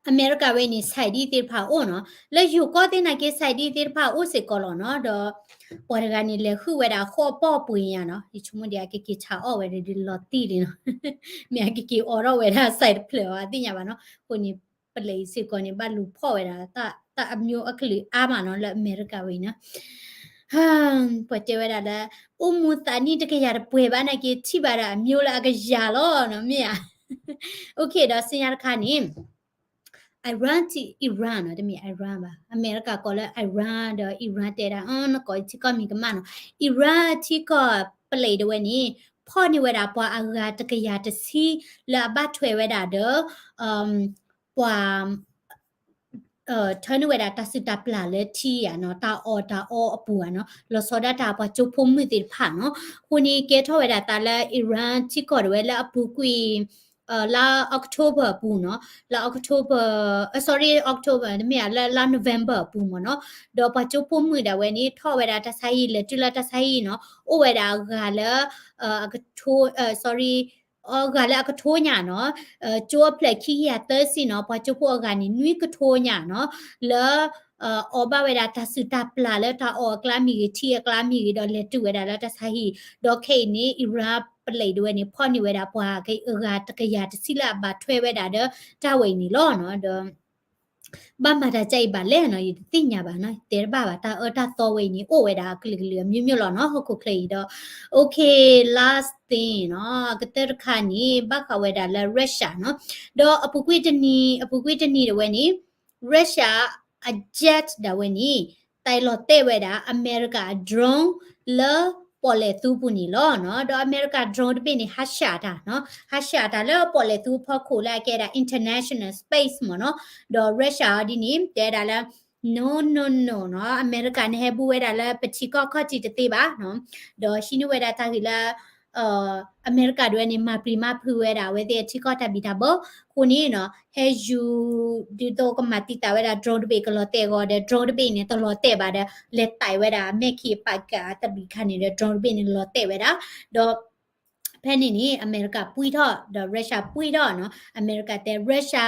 အမဲရကၤဝဲန့ၣ် ဆိုင် ဒ်သ့ၣ်တဖၣ်အိၣ်နီၤ, လၢယိၤကီၢ်သ့ၣ်နာ်က့ ဆိုင် ဒ်သ့ၣ်တဖၣ်အိၣ်စ့ၢ်ကီးလီၤနီၤ, ဒီး ပှၤတဂၤန့ၣ် လဲၤဃုဝဲဒၣ်ဃိးပီၢ်ပှ့ၤညါနီၤ, ယဆိကမိၣ်ဒ်အကက့ၤဆါအီၣ်ဝဲဒၣ်ဒ်လီၤတံၢ်လံနီၤ, မ့ၢ်အကက့ၤအိးထီၣ်ဝဲဒၣ် ဆိုင် တဖျၢၣ်အီၤ အသ့ၣ်ညါဘၣ်နီၤ, အဃိန့ၣ် ပလံးစ့ၢ်ကီးန့ၣ် ဘၣ်လူၤဖီၣ်ဝဲဒၣ် တၢ်အမျိုးအကလုာ်အါမးနီၤ လၢအမဲရကၤဝဲအံၤနီၤ ပှၤတဲဝဲဒၣ်လၢ အိၣ်မူသးနံၣ်တကယၤတပှဲၤဘၣ်နာ်က့ ထံၣ်ဘၣ်ဒၣ်အမျိုးလၢအကယၤလီၤနီၤ မ့ၢ်ဧါ, okay ဒီးဆူညါတခါန့ၣ် Iran ထံ Iran နီၤ, တမ့ၢ် Iran ဘၣ်, အမဲရကၤကိးလၢ Iran ဒီး Iran တဲဒၣ် နကိးထံကီၢ်မံၤကမၣ်နီၤ, Iran ထံကီၢ်ပလံးတဝဲန့ၣ် ဖီၣ်န့ၢ်ဝဲဒၣ်ပှၤအဂၤတကယၤတဆံ လၢအဘၣ်ထွဲဝဲဒၣ်ဒီး ပှၤ ထၢနုာ်ဝဲဒၣ်တၢ်စုၣ်တၢ်ပျၢ်လၢထံဧါနီၤ, တၢ်အီၣ်တၢ်အီအပူၤဧါနီၤ, လီၤဆီဒၣ်တၢ်ပှၤကၠိဖိမုၣ်သ့ၣ်တဖၣ်နီၤ, အဃိန့ၣ်ကဲထီၣ်ဝဲဒၣ်သးလၢ Iran ထံကီၢ်တဝဲလၢအပူၤကွံာ် လါ October အပူၤနီၤ, လါ October, sorry, October တမ့ၢ်ဧါ, လၢလါ November အပူၤမ့ၢ်နီၤ, ဒီးပှၤကၠိဖိမုၣ်ဒၣ်ဝဲန့ၣ် ထီၣ်ဝဲဒၣ်တၢ်ဆါဟံၣ် လဲၤတုၤလၢတၢ်ဆါဟံၣ်နီၤ, အိၣ်ဝဲဒၣ်အဂၤလၢ အကထိ sorry အဂၤလၢအကထိညါနီၤ, ကၠိအဖျၢၣ်ခံကယၤသၢဆံနီၤ, ပှၤကၠိဖိအဂၤန့ၣ် နွံကထိညါနီၤ, လၢ အီၣ်ဘၣ်ဝဲဒၣ်တၢ်စုၣ်တၢ်ပျၢ်လၢတၢ်အီၣ်အကျါမ့ၢ်ဂ့ၤ ထံအကျါမ့ၢ်ဂ့ၤ ဒီးလဲၤတုၤဝဲဒၣ်လၢတၢ်ဆါဟံၣ်, ဒီးခဲအံၤန့ၣ် Iran ပလံးတဝဲန့ၣ် ဖီၣ်န့ၢ်ဝဲဒၣ်ပှၤအဂၤတကယၤတဆံလၢအဘၣ်ထွဲဝဲဒၣ်ဒီးတၢ်ဝဲအံၤန့ၣ်လီၤနီၤ, ဒီး ဘၣ်မၤတၢ်ကဲအံၤဘၣ်လဲၣ်နီၤ, ယတသ့ၣ်ညါဘၣ်နီၤ, တဲတဘၣ်ဘၣ်, တၢ်အၢတၢ်သီဝဲအံၤန့ၣ် အိၣ်ဝဲဒၣ်အကလုာ်ကလုာ်အမျိုးမျိုးလီၤနီၤ, ဟီၣ်ခိၣ်ချၢအံၤဒီး, okay, last thing နီၤ, အကတၢၢ်တခါန့ၣ် ဘၣ်ဃးဝဲဒၣ်လၢ Russia နီၤ, ဒီးအပူၤကွံာ်တနံၤ, အပူၤကွံာ်တနံၤတဝဲန့ၣ် Russia အ jet ဒၣ်ဝဲန့ၣ် သဲးလီၤတဲာ်ဝဲဒၣ် အမဲရကၤအ drone လၢပီၣ်လဲၣ်သူပူၤန့ၣ်လီၤနီၤ, ဒီးအမဲရကၤ drone တဘ့ၣ်န့ၣ် ဟးဆှးတၢ်နီၤ, ဟးဆှးတၢ်လၢပီၣ်လဲၣ်သူဖီခိၣ်လၢအကဲဒၣ် international space မ့ၢ်နီၤ, ဒီး Russia အီၤဒ်န့ၣ် တဲဒၣ်လၢ no no no နီၤ, အမဲရကၤန့ၣ်ဟဲဘူးဝဲဒၣ်လၢပထံကီၢ်ခီၣ်ထံးတသ့ဘၣ်နီၤ, ဒီးဟံးန့ၢ်ဝဲဒၣ်တၢ်ဂ့ၢ်လၢ အမဲရကၤဒၣ်ဝဲန့ၣ် မၤပျံၤမၤဖုးဝဲဒၣ် အဝဲသ့ၣ်အထံကီၢ်တၢ်ဘံၣ်တၢ်ဘၢ, အဃိန့ၣ်နီၤ ဟဲယူၤ ဒ်သိးကမၤတံာ်တာ်ဝဲဒၣ် drone တဘ့ၣ်ကလီၤတဲာ်အဂီၢ်ဒီး drone တဘ့ၣ်န့ၣ် တလီၤတဲာ်ဘၣ်ဒီး လဲၤတဲာ်ဝဲဒၣ်အမဲာ်ခံအပာ်ကၤတဘျုးခါန့ၣ်ဒီး drone တဘ့ၣ်န့ၣ်လီၤတဲာ်ဝဲဒၣ်, ဒီး ဖဲန့ၣ်န့ၣ် အမဲရကၤပှံၢ်ထီၣ် ဒီး Russia ပှံၢ်ထီၣ်နီၤ, အမဲရကၤတဲ Russia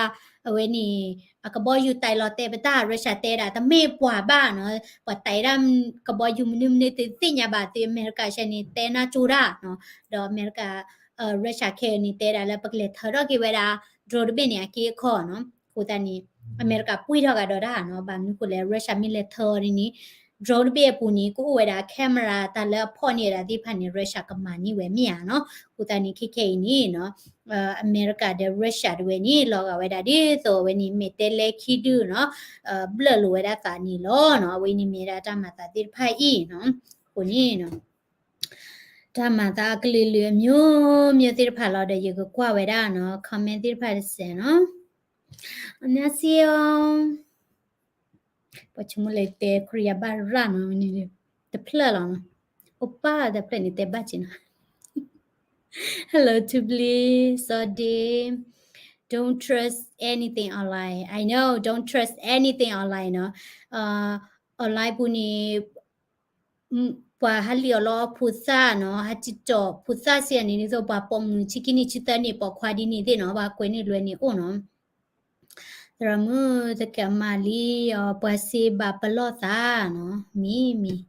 အဝဲန့ၣ် အကဘီယူၤတဲာ်လီၤတဲာ်ပတၢ် Russia တဲဒၣ် တမ့ၢ်ပှၤဘၣ်နီၤ, ပှၤတဲဒၣ် ကဘီယူၤမနုၤမနုၤတသ့ၣ်ညါဘၣ်သု အမဲရကၤရှဲန့ၣ် တဲနၢ်ကၠိတၢ်နီၤ, ဒီးအမဲရကၤ Russia ခဲအံၤန့ၣ် တဲဒၣ်လၢပကလဲၤထၢထီၣ်က့ၤဝဲဒၣ် drone တဘ့ၣ်န့ၣ် အက့အခီနီၤ, အဃိသတးန့ၣ် အမဲရကၤပှံၢ်ထီၣ်ကဒီးတၢ်နီၤ, ဘၣ်မနုၤဃိလဲၣ် Russia မ့ၢ်လဲၤထၢအီၤန့ၣ် drone တဘ့ၣ်အပူၤန့ၣ် ကအိၣ်ဝဲဒၣ် camera တၢ်လၢအဖီၣ်န့ၢ်ဝဲဒၣ်သ့ၣ်တဖၣ်န့ၣ် Russia ကမၤန့ၢ်ဝဲမ့ၢ်ဧါနီၤ, အဃိသတးန့ၣ် ခဲခဲအံၤန့ၣ်နီၤ အမဲရကၤဒီး Russia တဝဲန့ၣ် လီၤဂာ်ဝဲဒၣ်ဒ်သိးအဝဲန့ၣ် မဲာ်တဲလဲခံဒုနီၤ, ဘျၢၣ်လိာ်ဝဲဒၣ်သးန့ၣ်လီၤနီၤ, အဝဲန့ၣ်မ့ၢ်ဒၣ်တၢ်မၤသးသ့ၣ်တဖၣ်အံၤနီၤ, အဃိန့ၣ်နီၤ တၢ်မၤသးအကလုာ်လုာ်အမျိုးမျိုးသ့ၣ်တဖၣ်လီၤဒီး ယကကွၢ်ဝဲဒၣ်နီၤ comment သ့ၣ်တဖၣ်တစဲးနီၤ, အနဆံအီၤ ပှၤဆိကမိၣ်လၢတဲခရံာ်ယၤဘၣ်ရၣ်နီၤ, တဖျၢၣ်လီၤနီၤ, အိၣ်ပၢ်တဖျၢၣ်န့ၣ်တဲဘၣ်က့ၤနီၤ, Hello to please, sorry, don't trust anything online, I know, don't trust anything online နီၤ, online ပူၤန့ၣ် ပှၤဟးလံၣ်အီၣ်လီအီၣ်ဖိသၣ်နီၤ, ဟးထံၣ်တီၣ်ဖိသၣ်စ့ၢ်န့ၣ် ဒ်သိးပှၤပိာ်မုၣ်ဆံခံနံၣ်ဆံသၢနံၣ် ပိာ်ခွါဒ်န့ၣ်သ့ၣ်နီၤ, ပှၤကွဲးန့ၢ်လွဲန့ၣ်အိၣ်နီၤ, သရၣ်မုၣ်တကမၤလံအီၤ ပှၤစ့ဘၣ်ပလီၢ်သးနီၤ, မ့ၢ်မ့ၢ်,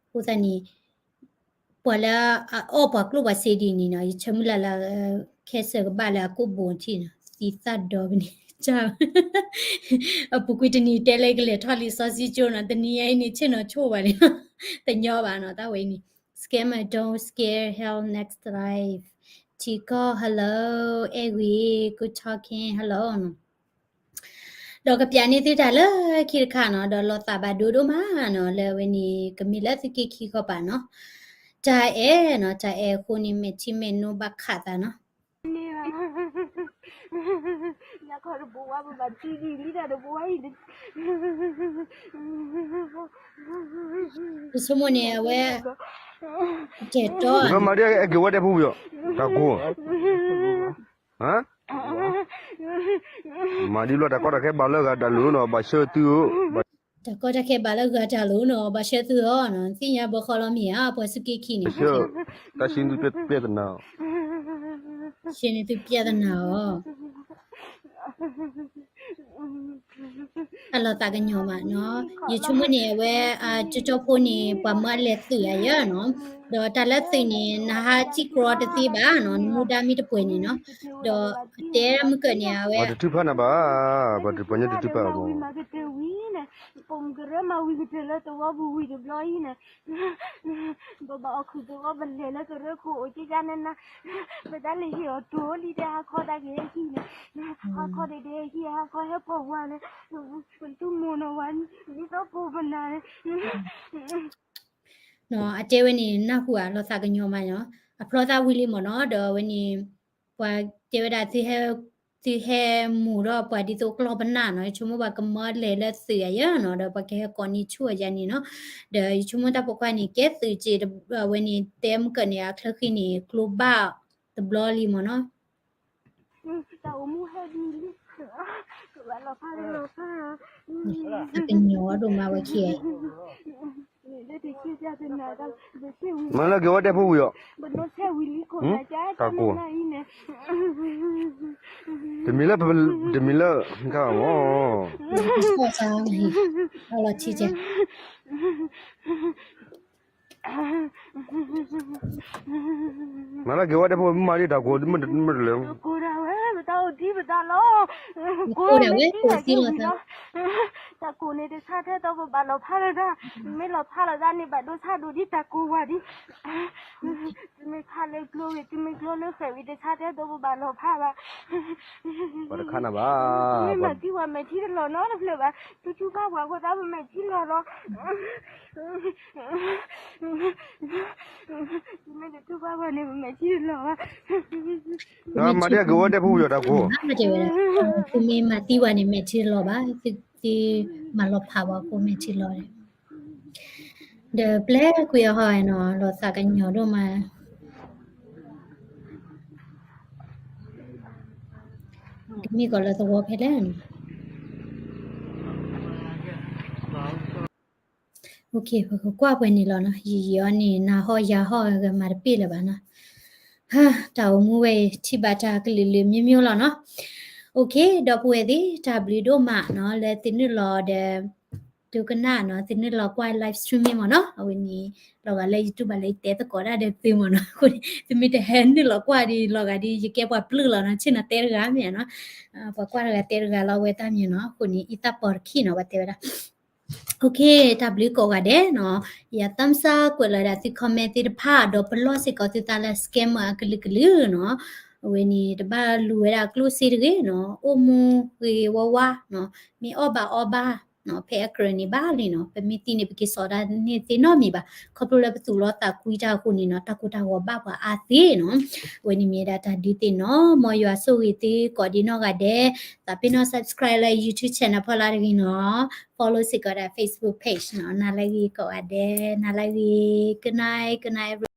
အဃိသတးန့ၣ် ပှၤလၢအအီၣ်ပှၤကျိၣ်ပှၤစ့ဒ်န့ၣ်နီၤ, ယဆၢမုၢ်လၢ်လၢ ခဲစၢၣ်ကဘၣ်လၢအကိၣ်ဘိထံၣ်နီၤ, သံသၣ်ဒီပန့ၣ်, အပူၤကွံာ်တနံၤတဲလၢကလဲၤထီၣ်လံာ်စီဆှံကၠိနီၤ, တနံၤအံၤန့ၣ်ဆ့ၣ်နီၤဆိၣ်ဘၣ်န့ၣ်, တညီဘၣ်နီၤ, တၢ်ဝဲအံၤန့ၣ် scammer don't scare hell next life, ထံကီၢ် hello, အဲၣ်ဂ့ၤ good talking, hello နီၤ ဒီးကပျးန့ၢ်သုတၢ်လၢခံတခါနီၤ, ဒီးလီၤသးဘၣ်ဒိဒိၣ်မးနီၤ, လၢအဝဲန့ၣ် ကမ့ၢ်လၢသုးက့ခံခီပၤနီၤ, တၢ်အဲၣ်နီၤ, တၢ်အဲၣ်အဃိန့ၣ် မဲာ်ထံမဲာ်နိဘၣ်ခးသးနီၤ, န့ၣ်ဘၣ်, ညါခီတဘိဝါ ပဘၣ်တံၢ်ဒံးလံတၢ်တဘိဝါအံၤ, ယဆိကမိၣ်န့ၣ် အဝဲ ကဲတီ မၤဒ်အက့ၤဝဲတဲဖူဝံၤအီၤ, တၢ်ကိၢ် မၤဒ်ဘျီတၢ်ကီတၢ်ခဲဘၣ်လၢဂၤတၢ်လိၤနီၤ, ဘၣ်ဆၢသုဧၢ, တၢ်ကီတၢ်ခဲဘၣ်လၢဂၤတၢ်လိၤနီၤ, ဘၣ်ဆၢသုဧၢနီၤ, သ့ၣ်ညါဘၢဃီလီၤမ့ၢ်ဧါ, ပှၤစူၢ်က့ခံန့ၣ်, တၢ်ရှင်းသူပြဿနာ, ရှင်းသူပြဿနာအီၤ အလီၤသးကညီၤမးနီၤ, ယဆိကမိၣ်န့ၣ် အဝဲ ကၠီကၠီဖိန့ၣ် ပှၤမၢအလဲၤသုးအယၢၢ်နီၤ, ဒီးတၢ်လၢသုးန့ၣ် နဟးထံၣ်ကြီတသ့ဘၣ်နီၤ, နမူဒါမ့ၢ်တပှဲၤန့ၣ်နီၤ, ဒီးတဲမုၢ်ကၢၢ်န့ၣ် အဝဲ ပှၤတထုးဖးနၤဘၣ်, ပှၤတပှၤညီတထုးဖးဘၣ်, မၤဝံၤကတၢၢ်ဝံၤန့ၣ်, ပိာ်မုၣ်ကရၢမၤဝံၤကတၢၢ်လၢသဝီပူၤဝံၤတဘျီအံၤန့ၣ် ပဘၣ်အီၣ်ခုၣ်သဝီပလဲၤလၢကရၢခိၣ်အိၣ်က့ယါန့ၣ်နၤ, ပတၢ်လၢဟ့ၣ်အီၤတိၤလံတဲဟါခီတၢ်က့ၤဟံၣ်န့ၣ်, ဟါခီဒဲးဒဲးဟံၣ်ဟါခီဟဲပိာ်ဝါန့ၣ်, ပသူမိၢ်နီၢ်ဝါန့ၣ် ဒ်သိးပိာ်ပနၤန့ၣ် နီၤ, အတဲဝဲန့ၣ် နၢ်ဟူအလီၤသးကညီၤမးနီၤ, အဖျီသးဝံၤလံမ့ၢ်နီၤ, ဒီးအဝဲန့ၣ် ပှၤတဲဝဲဒၣ် သုဟဲမူၤထီၣ်ပှၤဒ်သိးကျီၢ်ပနၢ်နီၤ, ယဆိကမိၣ်ပှၤကမၢလဲၤလၢသုးအယၢၢ်နီၤ, ဒီးပှၤကဟဲကိးန့ၢ်ဆူၣ်အယါန့ၣ်နီၤ, ဒီးယဆိကမိၣ်တၢ်ပိာ်ခွါန့ၣ် ကဲသုးက့ၤ အဝဲန့ၣ် တဲမုၢ်ကၢၢ်န့ၣ် အချၢဃံန့ၣ် ကျိဘၣ်တဘျီလံမ့ၢ်နီၤ တၢ်အိၣ်မူဟဲဒ်လံ, ကဘၣ်လီၤဖးလီၤဖး, အကညီၤဒိၣ်မးဝဲခံ, မၤလၢက့ၤဝဲတဲဖိဝံၤအီၤ, တၢ်ကိၢ်, တမံၤလၢ, တမံၤလၢ, မ့ၢ်, လီၤထံကဲ မၤလၢက့ၤဝဲတဲဖိ မ့ၢ်မၤဒ်တၢ်ကိၢ် မ့ၢ်တလဲၤ, ကိၢ်ဒၣ်ဝဲ ပတၢ်အိၣ်ဒံးပတၢ်လီၤ, ကိၢ်ဒၣ်ဝဲ ကိၢ်သံလီၤသး, တၢ်ကိၢ်န့ၣ်တဆါထဲသိးပဘၣ်လီၤဖးလၢတၢ်, မ့ၢ်လီၤဖးလီၤသးန့ၣ် ဘၣ်ဒိဆါဒိၣ်ဒ်တၢ်ကိၢ်ဝဲဒံး, တမ့ၢ်ဖးလၢကျိဝံၤ တမ့ၢ်ကျိလၢဃဲးဝံၤ တဆါထဲသိးပဘၣ်လီၤဖးဘၣ်, ပှၤတခါနၤဘၣ်, မ့ၢ်မၤသံပှၤမဲာ်ထံတလီၤနီတဖျၢၣ်ဘၣ်, တထူၣ်ဖးပှၤအဃိသတးပမဲာ်ထံလီၤလီၤ သုမ့ၢ်တထူၣ်ဖးပှၤန့ၣ် ပမဲာ်ထံတလီၤဘၣ်, မၤဒ်က့ၤဝဲတဲဖိဝံၤအီၤတၢ်ကိၢ်, သုမ့ၢ်မၤသံပှၤန့ၣ် မဲာ်ထံတလီၤဘၣ်, သု သ့မၤလီၤဖးဝဲအဃိ မ့ၢ်ထံလီၤဒီး ဒီးပျဲကွံာ်အဟီနီၤ လီၤသးကညီၤဒိၣ်မး ကမ့ၢ်ကီးလၢသဝီဖဲလဲၣ်နီၤ ပကကွၢ်ပှဲၤန့ၣ်လီၤနီၤ ယံာ်ယံာ်အီၤန့ၣ် နၤဟီၣ်ယၤဟီၣ်ဂ့ၤမၤတပ့ၢ်လၢၤဘၣ်နီၤ တၢ်အိၣ်မူဝဲအံၤ ထံၣ်ဘၣ်တၢ်ကလုာ်လုာ်မျိုးမျိုးလီၤနီၤ OK ဒီပုၢ်ဝဲၢ်သ့ၣ် တၢ်ဘျုးဒိၣ်မးနီၤ လၢသုနုာ်လီၤဒီး ဒိကနၣ်နီၤ သုနုာ်လီၤကွၢ် live stream မ့ၢ်မ့ၢ်နီၤ အဝဲန့ၣ် လီၤဂာ်လၢ YouTube ဘၣ်လၢယတဲသကိးတၢ်ဒီးသုမ့ၢ်နီၤ အဃိန့ၣ် သုမ့ၢ်တဟဲနုာ်လီၤကွၢ်ဒီး လီၤဂာ်ဒီး ယကဲပှၤပျုၢ်လီၤနီၤ ဆ့ၣ်နီၤတဲတဂၤမ့ၢ်နီၤ ပှၤကွၢ်တဂၤတဲတဂၤလီၤ အဝဲတၢ်မ့ၢ်နီၤ အဃိန့ၣ် အံသၣ်ပီၤတခံနီၤ ပှၤတဲဝဲဒၣ် OK တၢ်ဘျုးကိးဂၤဒဲးနီၤ ယ thumbs up ကွဲးလီၤဒၣ်သု comment သ့ၣ်တဖၣ် ဒီးပလီၢ်စ့ၢ်ကီးသုသးလၢ scammer အကလုာ်ကလုာ်နီၤ အဝဲန့ၣ် တဘၣ်လူၤဝဲဒၣ်ကျိၣ်စ့တဂ့ၤနီၤ အိၣ်မူဂ့ၤဂ့ၤဝါဝါနီၤ မ့ၢ်အီၣ်ဘၣ်အီဘၣ်နီၤ ဖဲအကြၢးန့ၣ်ဘၣ်လံနီၤ ပမ့ၢ်သံန့ၣ် ပက့ၤစိာ်ဒၣ်န့ၢ်သ့နီတမံၤဘၣ် ခီဖျိလၢပသူၣ်လီၤသးကွံတၢ်အဃိန့ၣ်နီၤ တၢ်ကိၢ်တၢ်ဂီၤဘၣ်ပှၤအါသ့နီၤ အဝဲန့ၣ်မ့ၢ်ဒၣ်တၢ်ဒုးသ့ၣ်နီၤ မ်ယွၤဆိၣ်ဂ့ၤသုကိးဒံးနီၢ်ဂၤဒဲး သးပ့ၤနီၣ် subscribe လၢ YouTube channel ဖီလာ်တဂ့ၤနီၤ follow စ့ၢ်ကီးဒၣ် Facebook page နီၤ နၤလၢဂ့ၤကိးဂၤဒဲး နၤလၢဂ့ၤ good night good night everyone